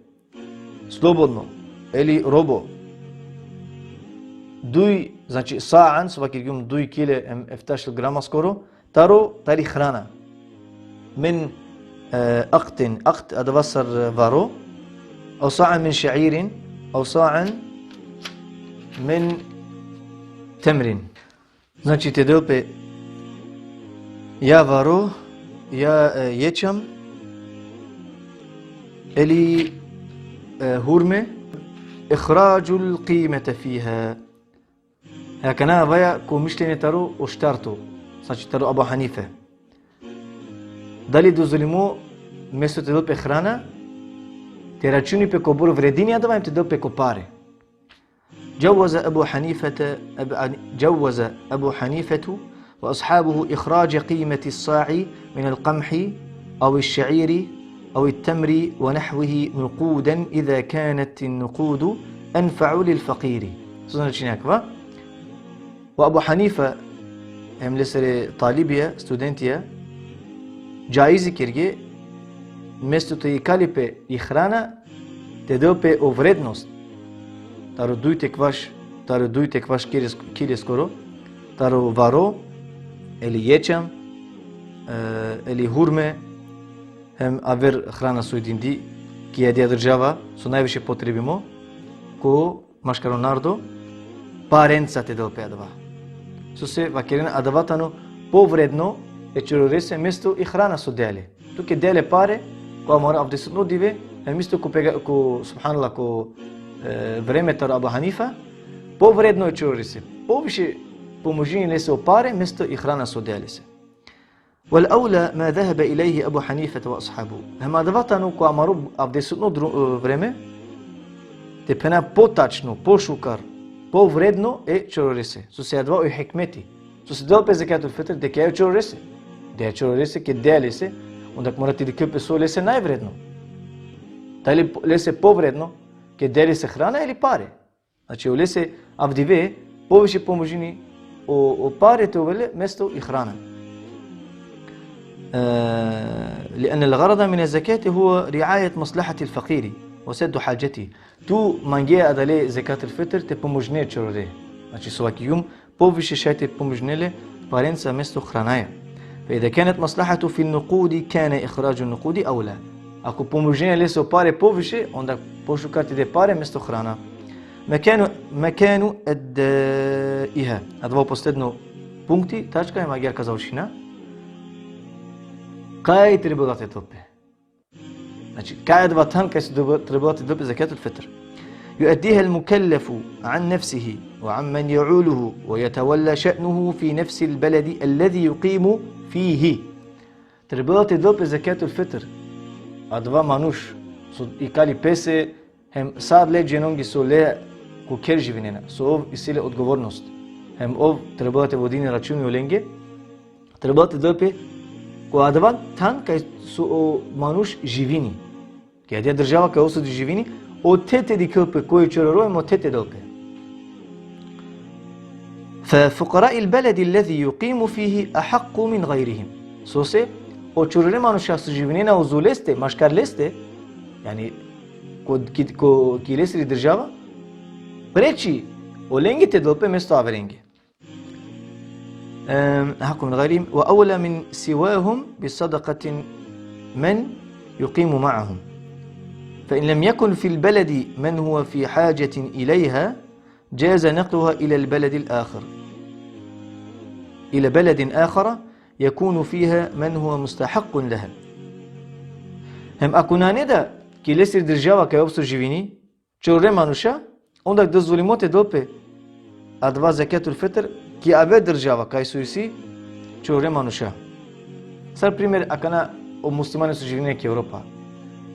slobodno, ili robo, duj, znači, sa'an, so vakergjum duj kile hem eftašel grama skoro, taro, tari hrana. من, e, أقط, أقط, adava sar, e, varo, أو صاعا من شعير، أو صاعا من تمر. Znači, te del pe ja varo, ja, e, ječam, ili, e, hurme, إخراج القيمة فيها. E akana avaja ko mišljenje taro o štarto, znači taro Abu Hanife. Dali dozvolimo mesto te del pe hrana, te računi pe kobor vredini adava, te del pe ko pare. جوز أبو حنيفة، أب-، جوز أبو حنيفة وأصحابه إخراج قيمة الصاع من القمح أو الشعير أو التمر ونحوه نقودا إذا كانت النقود أنفع للفقير. So značini akava? O Abu Hanifa, hem lesere talibija, studentija, džaizi kerge, mesto te ikali pe i hrana, te del pe o vrednost. Taro duj te kvaš, taro duj te kvaš kiles-, kileskoro, taro varo, eli ječam, e, eli hurme, hem aver hrana so i dindi, ki adija država, so najviše potrebimo, ko maškaro narodo, parenca te del pe adava. Sose vakerena adava tano povredno e čororese mesto i hrana so dea le. Tu ke dea le pare, ko amaro avdisutno dive, hem isto ko pega-, ko, subhanallah, ko, e, vreme taro Abu Hanifa, povredno e čororese. Poviše pomožini lese o pare, mesto i hrana so dea lese. والأولى ما ذهب إليه أبو حنيفة وأصحابه. Hem adava tano ko amaro avdisutno dru-, e, vreme, te phena potačno, pošukar, povredno e čororese. Sose adava o hikmeti. Sose del pe zekatul fitr, deka e čororese. Dea e čororese, ke dea lese, onda mora te dikhel pe so lese najvredno. Dali lese povredno, ke dea lese hrana ili pare. Znači, olese avdive, poviše pomožini o, o pare te ovel le, mesto i hrana. E, لأن الغرض من الزكاة هو رعاية مصلحة الفقير وسد حاجته. Tu mangea adale zekatul fitr te pomožine čorore. Znači, so vakergjum, poviše šaj te pomožine le parenca mesto hranaja. فإذا كانت مصلحة في النقود كان إخراج النقود أولى. Ako pomožine lese o pare poviše, onda pošukar te de pare mesto hrana. مكان، مكان أدائها. Adava posledno punkti, tačka, hem agjaar ka završina. Kaj trebela te del pe? Znači, kaj adava than kaj so trebela te del pe zekatul fitr? يؤديها المكلف عن نفسه وعمن يعوله ويتولى شأنه في نفس البلد الذي يقيم فيه. Trebela te del pe zekatul fitr adava manuš so ikali pese, hem sa adale dženonge so le ko kher živinena, so ov isi le odgovornost. Hem ov trebela te vodini računi olenge, trebela te del pe ko adava than kaj so o manuš živini. Ki adija država kaj ov so živini, ote te dikhel pe koj čororo hem ote te del pe. ففقراء البلد الذي يقيم فيه أحق من غيرهم. Sose, o čorore manuša so živinena uzo leste, maškar leste, jani, ko, ki, ko, ki lesiri država, preči olenge te del pe mesto averenge. Em, أحق من غيرهم وأولى من سواهم بصدقة من يقيم معهم. فإن لم يكن في البلد من هو في حاجة إليها جاز نقلها إلى البلد الآخر، إلى بلد آخر يكون فيها من هو مستحق لها. Hem ako nane da ki lesiri država kaj ov so živini, čorore manuša, onda dozvolimo te del pe adava zekatul fitr ki aver država kaj so isi čorore manuša. Sar primer, akana o muslimani so živine ki Evropa,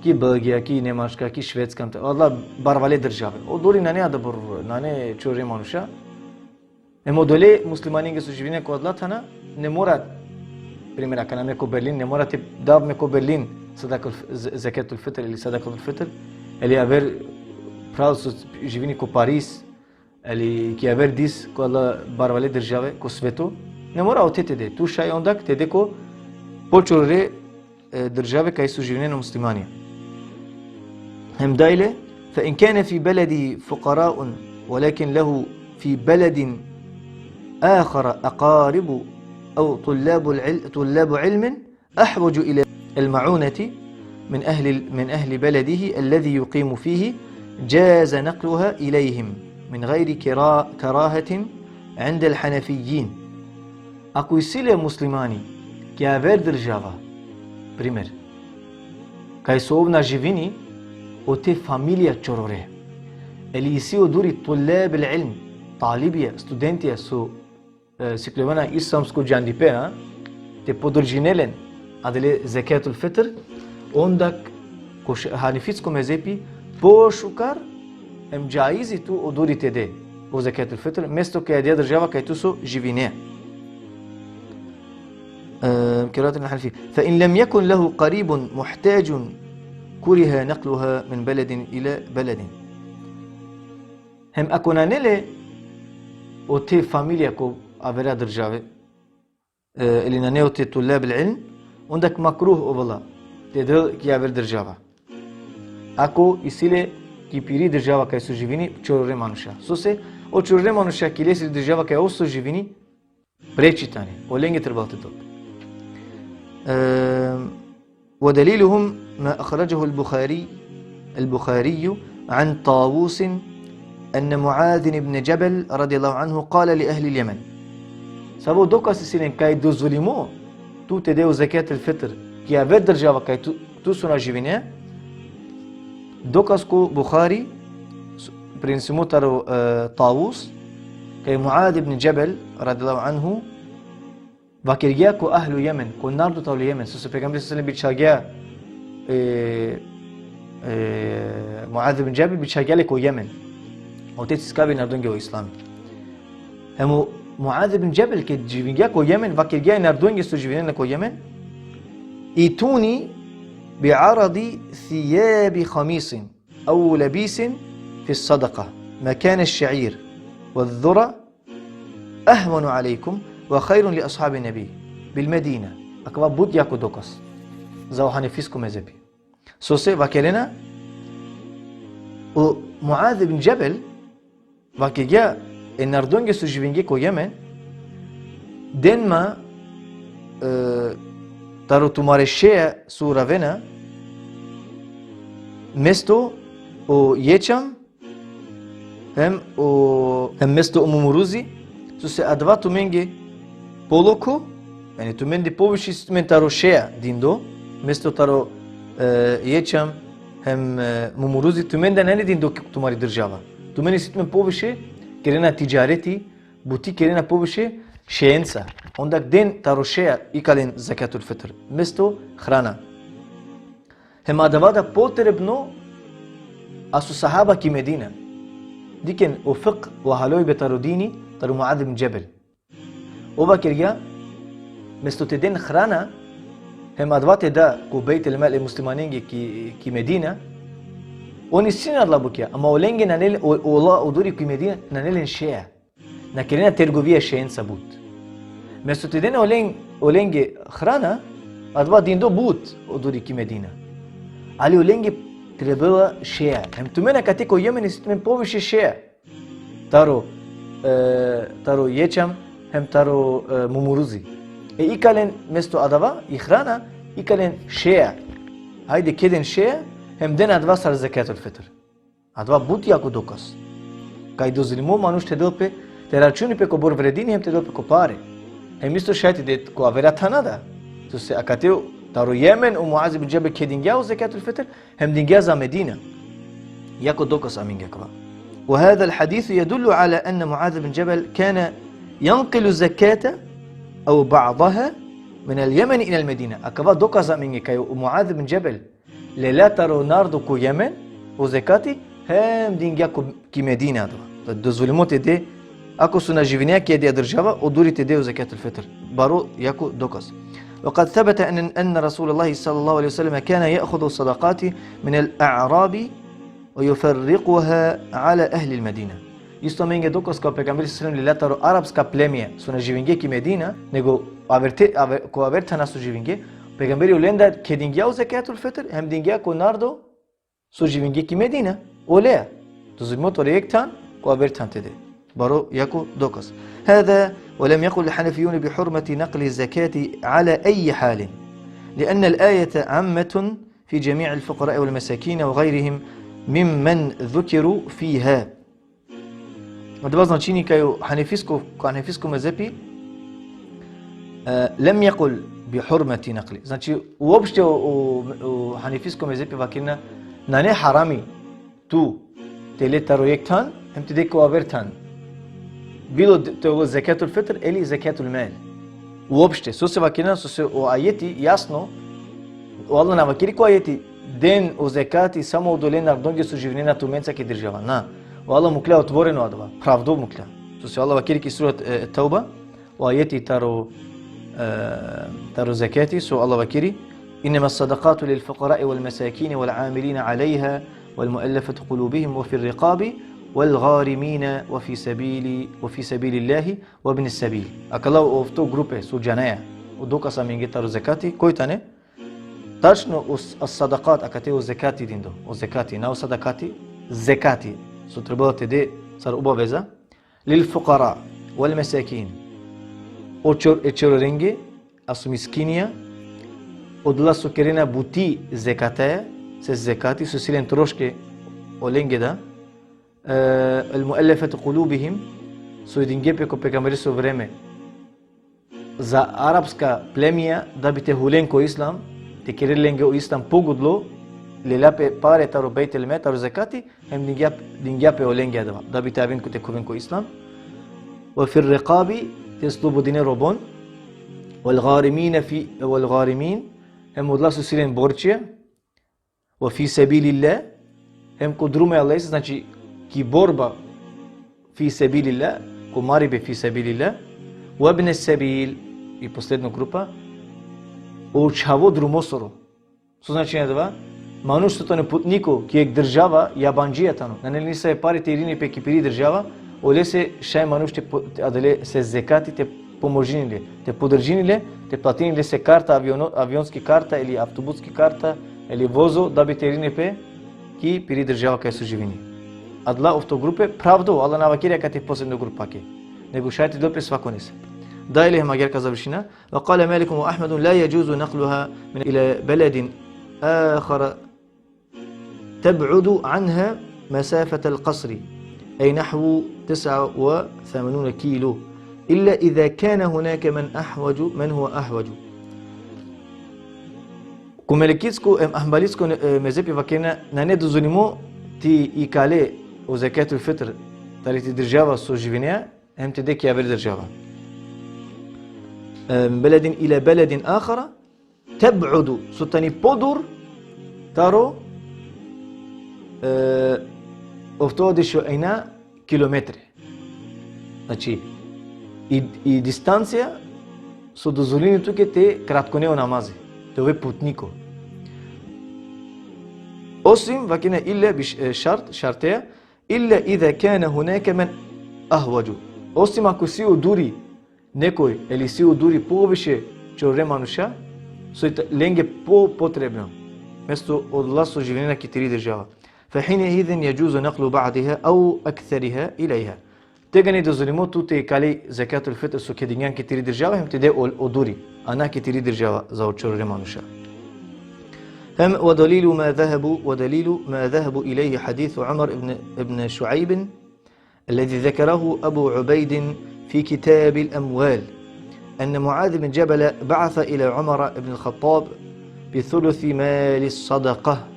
ki Belgija, ki Nemačka, ki Švedska, adala barvale države. Odori nane adobor, nane čorore manuša. Hem odole muslimanenge so živine ko adala thana, ne mora, primer, akana me ko Berlin, ne mora te dav me ko Berlin sadakatul f-, z-, zekatul fitr ili sadakatul fitr, ili aver phral so živini ko Paris, ili ki aver dis ko adala barvale države ko sveto, ne mora ote te de. Tu šaj onda te de ko po čorore e, države kaj so živinen muslimanja. Hem dajle, فإن كان في بلدي فقراء ولكن له في بلد آخر أقارب أو طلاب العل-، طلاب علم أحوج إلى المعونة من أهل ال-، من أهل بلده الذي يقيم فيه، جاز نقلها إليهم من غير كرا-، كراهة عند الحنفيين. Ako isi le muslimani ki aver država, primer, kaj so ov na živini, ote familija čorore. Ili isi odori tulab el ilm, talibija, studentija so, e, sikljovena islamsko džandipe, a? Te podržine len adale zekatul fitr, onda ko š-, hanefitsko mezhepi, pošukar hem džaizi tu odori te de o zekatul fitr, mesto ki adija država kaj tu so živine. E, kerahatun lil hanefi. فإن لم يكن له قريب محتاج كره نقلها من بلد إلى بلد. Hem ako nane le ote familija ko avera države, e, ili nane ote tulab al-ilm, onda makruh ovela te del ki aver država. Ako isi le ki piri država kaj so živini čorore manuša. Sose o čorore manuša ki lesiri država kaj ov so živini preči tane. Olenge trebela te del pe. E, ودليلهم ما أخرجه البخاري، البخاري عن طاووس أن معاذ بن جبل رضي الله عنه قال لأهل اليمن. Savo dokaz isi len kaj dozvolimo tu te de o zekat el fitr ki aver država kaj tu, tu so na živine? Dokaz ko Buhari, s-, prenesimo taro, e, Tavus, kaj Muad ibn Džebel, radijallahu anhu, vakergja ko ahlu Jemen, ko narodo taro Jemen, sose pejgamberi sallallahu alejhi ve sellem bičhalgja, e, e, Muad ibn Džebel bičhalgja le ko Jemen. Ote siskavi narodonge o islami. Hem o Muad ibn Džebel, ked živingja ko Jemen, vakergja e narodonge so živinena ko Jemen: ائتوني بعرض ثياب خميص أو لبيس في الصدقة مكان الشعير والذرة أهون عليكم وخير لأصحاب النبي بالمدينة. Akava but jako dokaz za o hanefisko mezhebi. Sose vakerena, o Muad ibn Džebel vakergja e narodonge so živingje ko Jemen: Den ma, e, taro tumare šeja so uravena, mesto o ječam, hem o, hem mesto o mumuruzi, sose adava tumenge polokho, jani tumende poviše isi tumen taro šeja dindo, mesto taro, e, ječam, hem, e, mumuruzi, tumende nane dindo ki tumari država. Tumen isi tumen poviše, kerena tidžareti, buti kerena poviše šeenca. Onda den taro šeja ikalen zekatul fitr, mesto hrana. Hem adava da potrebno aso sahaba ki Medina. Dikhen o fikh, o halojbe taro dini, taro Muad ibn Džebel. Ov vakergja, mesto te den hrana, hem adava te da ko Bejt el-Mal e muslimanenge ki, ki Medina, on isi len adala bukja, ama olenge nane le-, o-, ola odori ki Medina, nane len šeja. Na kerena tergovija šeenca but. Mesto te den olen-, olenge hrana, adava dindo but odori ki Medina. Ali olenge trebela šeja. Hem tumen akate ko Jemen isi tumen poviše šeja. Taro, e, taro ječam, hem taro, e, mumuruzi. E ikalen mesto adava, i hrana, ikalen šeja. Hajde, keden šeja, hem den adava sar zekatul fitr. Adava but jako dokaz. Kaj dozvolimo manuš te del pe, te računi pe kobor vredini hem te del pe ko pare. Hem isto šaj te de ko avera thana da. Sose akate taro Jemen o Muaz ibn Džebel kedingja o zekatul fitr, hem dingja za Medina. Jako dokaz amenge akava. وهذا الحديث يدل على أن معاذ بن جبل كان ينقل الزكاة أو بعضها من اليمن إلى المدينة. Akava dokaz amenge kaj o Muaz ibn Džebel lela taro narodo ko Jemen o zekati, hem dingja ko, ki Medina adava. Da dozvolimo te de, ako so na živinea ki adaja država, odori te de o zekatul fitr. Baro jako dokaz. وقد ثبت أن، أن رسول الله صلى الله عليه وسلم كان يأخذ الصدقات من الأعراب ويفرقها على أهل المدينة. Isto amenge dokaz kaj o pejgamberi sallallahu alejhi ve sellem lela taro arapska plemija, so na živingje ki Medina, nego averte, aver-, ko aver thana so živingje, pejgamberi olendar kedingja o zekatul fitr, hem dingja ko narodo so živingje ki Medina, olea. Dozvolimo taro jekh than ko aver than te de. Baro jako dokaz. هذا ولم يقل الحنفيون بحرمة نقل الزكاة على أي حال، لأن الآية عامة في جميع الفقراء والمساكين وغيرهم ممن ذكروا فيها. Adava značini kaj o hanefisko, ko hanefisko mezhepi, e, لم يقل بحرمة نقل. Znači, uopšte o, o, o hanefisko mezhepi vakerena, nane harami tu te le taro jekh than, hem te de ko aver than. Bilo d-, te ovel zekatul fitr, ili zekatul mal. Uopšte, sose vakerena, sose o ajeti jasno, o Allah na vakeri ko ajeti, den o zekati samo odolen narodonge so živinena tumenca ki država. Na. O Allah mukhlja otvoreno adava. Pravdo mukhlja. Sose o Allah vakeri ki surat, e, Tauba, o ajeti taro, e, taro zekati, so Allah vakeri, إنما الصدقات للفقراء والمساكين والعاملين عليها والمؤلفة قلوبهم وفي الرقاب والغارمين وفي سبيل وفي سبيل الله وابن السبيل. Akala ofto grupe so džanaja. O dokaz amenge taro zekati, koj tane? Tačno o s-, as-sadaqat, akate o zekati dindo. O zekati, na o sadakati, zekati. So trebela te de sar obaveza. Lil fuqara, wal mesakin. O čor-, e čororenge, a so miskinija, odola so kerena buti zekataja, se zekati, so si len troške olenge da, e, el muallafat kulubihim, so dingje pe ko pejgambereso vreme, za arapska plemija, da bi te hulen ko islam, te kere lenge o islam pogodlo, lela pe pare taro Bejtel Mal, taro zekati, hem dingja, dingja pe olenge adava, da bi te aven ko te khuven ko islam. Ve fir riqabi, te slobodine robon, vel garimine fi, vel garimin, hem odola so si len borčija, ve fi sebilillah, hem ko drumo e Allahese, znači, ki borba fi sebilillah, ko maribe fi sebilillah, ve ibne sebil, i posledno grupa, o čhavo drumosoro. So značini adava? Manuš so tano putniko, ki jekh država, jabandžija tano. Nane le nisave pare te irini pe ki piri država, olese šaj manuš te po-, te adale se zekati te pomožini le, te podržini le, te platini le se karta, aviono-, avionski karta, ili avtobuski karta, ili vozo, da bi te irini pe ki piri država kaj so živini. Adala ofto grupe, pravdo, Allah na vakeri akate posebno grupake. Nego šaj te del pe svakonese. Da ili hem agjaar ka završina, وقال مالك وأحمد لا يجوز نقلها من إلى بلد آخر تبعد عنها مسافة القصر، أي نحو تسعة وثمانون كيلو، إلا إذا كان هناك من أحوج، من هو أحوج. Ko melikitsko em ahmbalinsko, e, mezhepi vakerena, nane dozvolimo te ikale o zekatul fitr tari ti država so živinea, hem te de ki javer država. E, beledin ila beledin ahara, teb'udu, so tani podur taro, e, oftovardeš u ena kilometre. Znači, i, i distancija so dozvolini tuke te kratkone o namazi, te ove putniko. Osim, vakerena, illa bi š-, e, šart, šarteja, illa iza kana hunaka man ahvaju. Osim ako si oduri nekoj, ili si oduri poviše čorore manuša, so i ta-, lenge po-, potrebno. Mesto odola so živinena ki tiri država. Fa hina idhin yajuzu naqlu ba'diha aw akthariha ilayha. Tegani dozvolimo tu te ikale zekatul fitr so kedingjan ki tiri država, hem te de o-, oduri, a na ki tiri država za o čorore manuša. Hem ve dalilu ma zahabu, ve dalilu ma zahabu ilayhi hadithu Umar ibn, ibn Šuajb, الذي ذكره أبو عبيد في كتاب الأموال، أن معاذ بن جبل بعث إلى عمر بن الخطاب بثلث مال الصدقة،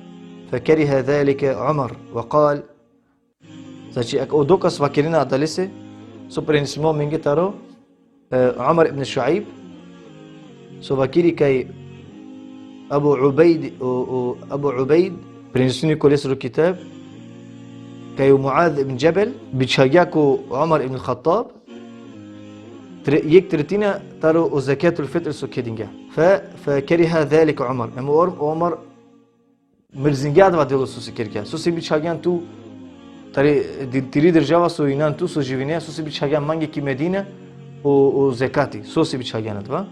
فكره ذلك عمر، وقال. Znači, ak-, o dokaz vakerena adalese, so prenesimo amenge taro, e, Umar ibn Šuajb, so vakeri kaj Abu Ubejd, o, o Abu Ubejd, prenesini ko lesoro kitab, kaj o Muaz ibn Džebel bičhagja ko Umar ibn Khattab, tre-, jekh tretina taro o zekatul fitr so kedingja. Fa, fa keriha zalika Umar. Em o Umar mrzingja adava delo so si kergja. So si bičhagjan tu, tari, di-, tiri država so inan tu, so živinea, so si bičhagjan mange ki Medina, o, o zekati. So si bičhagjan adava.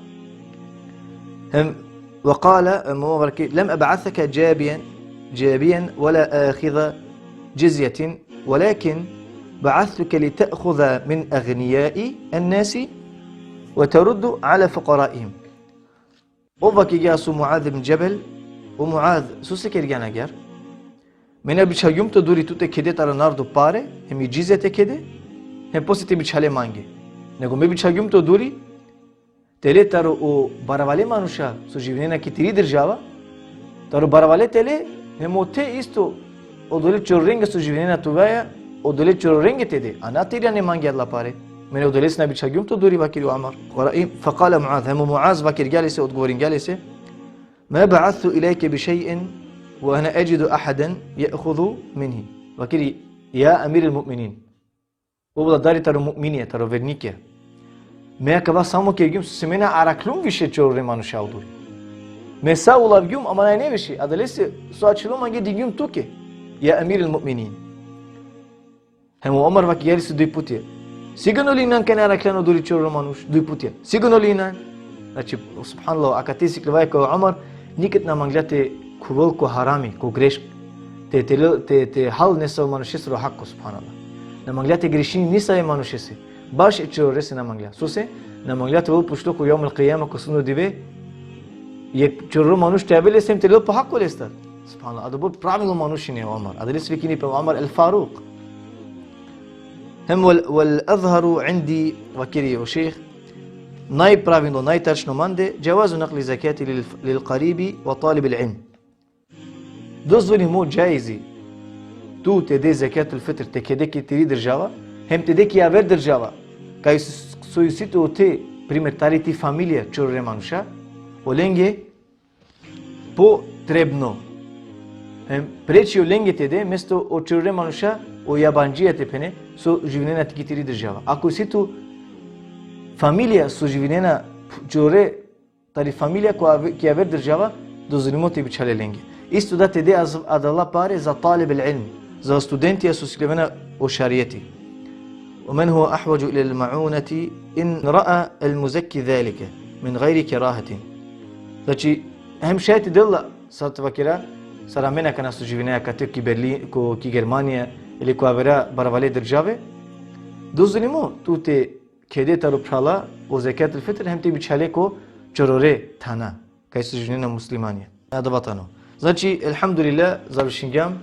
Hem, ve kale, em, o vakeri, lem eb'aseke džabijen, džabijen, ve la ahiza džizjetin, velakin ba'astuke li te'huza min agnija'i en-nasi, ve teruddu ala fuqaraihim. Ov vakergja so Muaz ibn Džebel, o Muaz, so si kergjan agjaar? Me na bičhagjum te oduri tu te kede taro narodo pare, hem i džizja te kede, hem posle te bičhale mange. Nego me bičhagjum te oduri, te le taro o baravale manuša so živinena ki tiri država, taro baravale te le, hem ote isto odole čororenge so živinena tuvaja, odole čororenge te de, a na te irane mange adala pare. Me na odolese na bičhagjum te oduri, vakeri o Umar. Kora-, i-, fekale Muaz, hem o Muaz vakergja lese, odgovoringja lese, ma ba'astu ilejke bi šej'in ve ena edžidu ahaden je'huzu minhi. Vakeri, ja emir el-mu'minin. O vladari taro mu'minija, taro vernikija. Me akava samo kergjum so si me na arakhljum više čorore manuša oduri. Me sa ulavgjum, ama naj ne više, adalese so ačhilo mange dingjum tuke, ja emir el-mu'minin. Hem o Omer vakergja lese duj putja. Sigurno li inan kaj naj arakhlan odori čororo manuš? Duj putja. Sigurno li inan? Znači, subhanallah, akate sikljovaja kaj o Omer nikad na manglja te khuvel ko harami, ko greška. Te, te, te, te hal nesavo manušesoro hako, subhanallah. Na manglja te grešini nisave manušese. Baš e čororese na manglja. Sose? Na manglja te ovel pošto ko jevmul kijame, ko sudno dive, jekh čororo manuš te avel lese hem te lel po hako lestar. Subhanallah, adobor pravilno manuš ine o Omer. Adalese vikini pe o Omer el-Faruk. Hem vel, vel-ezheru indi, vakeri o šejh, najpravilno, najtačno mande, dževazu nakli zekati lil, lil-karibi ve talibil ilm. Dozvolimo, džaizi, tu te de zekatul fitr, te kede ki tiri država, hem te de ki javer država, kaj s-, so isi tu ote, primer, tari ti familija čorore manuša, olenge potrebno. Hem preči olenge te de, mesto o čorore manuša, o jabandžija te phene, so živinena ki tiri država. Ako isi tu familija so živinena čorore tari familija ko ave-, ki javer država, dozvolimo te bičhale lenge. Isto da te de az-, adala pare za talib el-ilm, za studentija so sikljovena o šarijeti. Ve men huve ahvadžu ilel-ma'uneti in ra'a el-muzekki zalike min gajri kerahetin. Znači, hem šaj te del la, sar te vakera, sar amen akana so živinaja akate ki Berlin, ko, ki Germanija, ili ko avera barvale države, dozvolimo tu te kede taro phrala o zekatul fitr, hem te bičhale ko čorore thana, kaj so živinena muslimanja. Adava tano. Znači, elhamdulillah, završingjam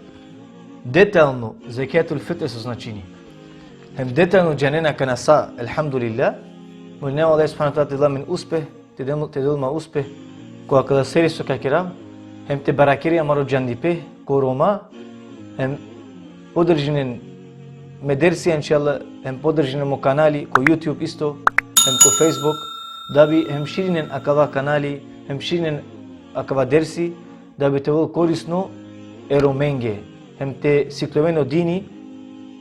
detaljno zekatul fitr so značini. Hem detaljno džanena akana sa, elhamdulillah. Molinaja o Allah subhanahu ve teala te del amen uspeh, te del, te del ma uspeh, ko akala seri so ka kerav, hem te barakeri amaro džandipe, ko Roma, hem podržinen me dersi, inšallah, hem podržinen mo kanali, ko YouTube isto, hem ko Facebook, da bi hem širinen akava kanali, hem širinen akava dersi, da bi te ovel korisno e Romenge, hem te sikljoven o dini,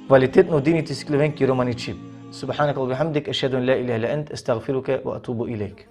kvalitetno dini te sikljoven ki romani čhib. Subhaneke ve bihamdik, ešhedu en la ilahe illa ent, estagfiruke ve etubu ilejk.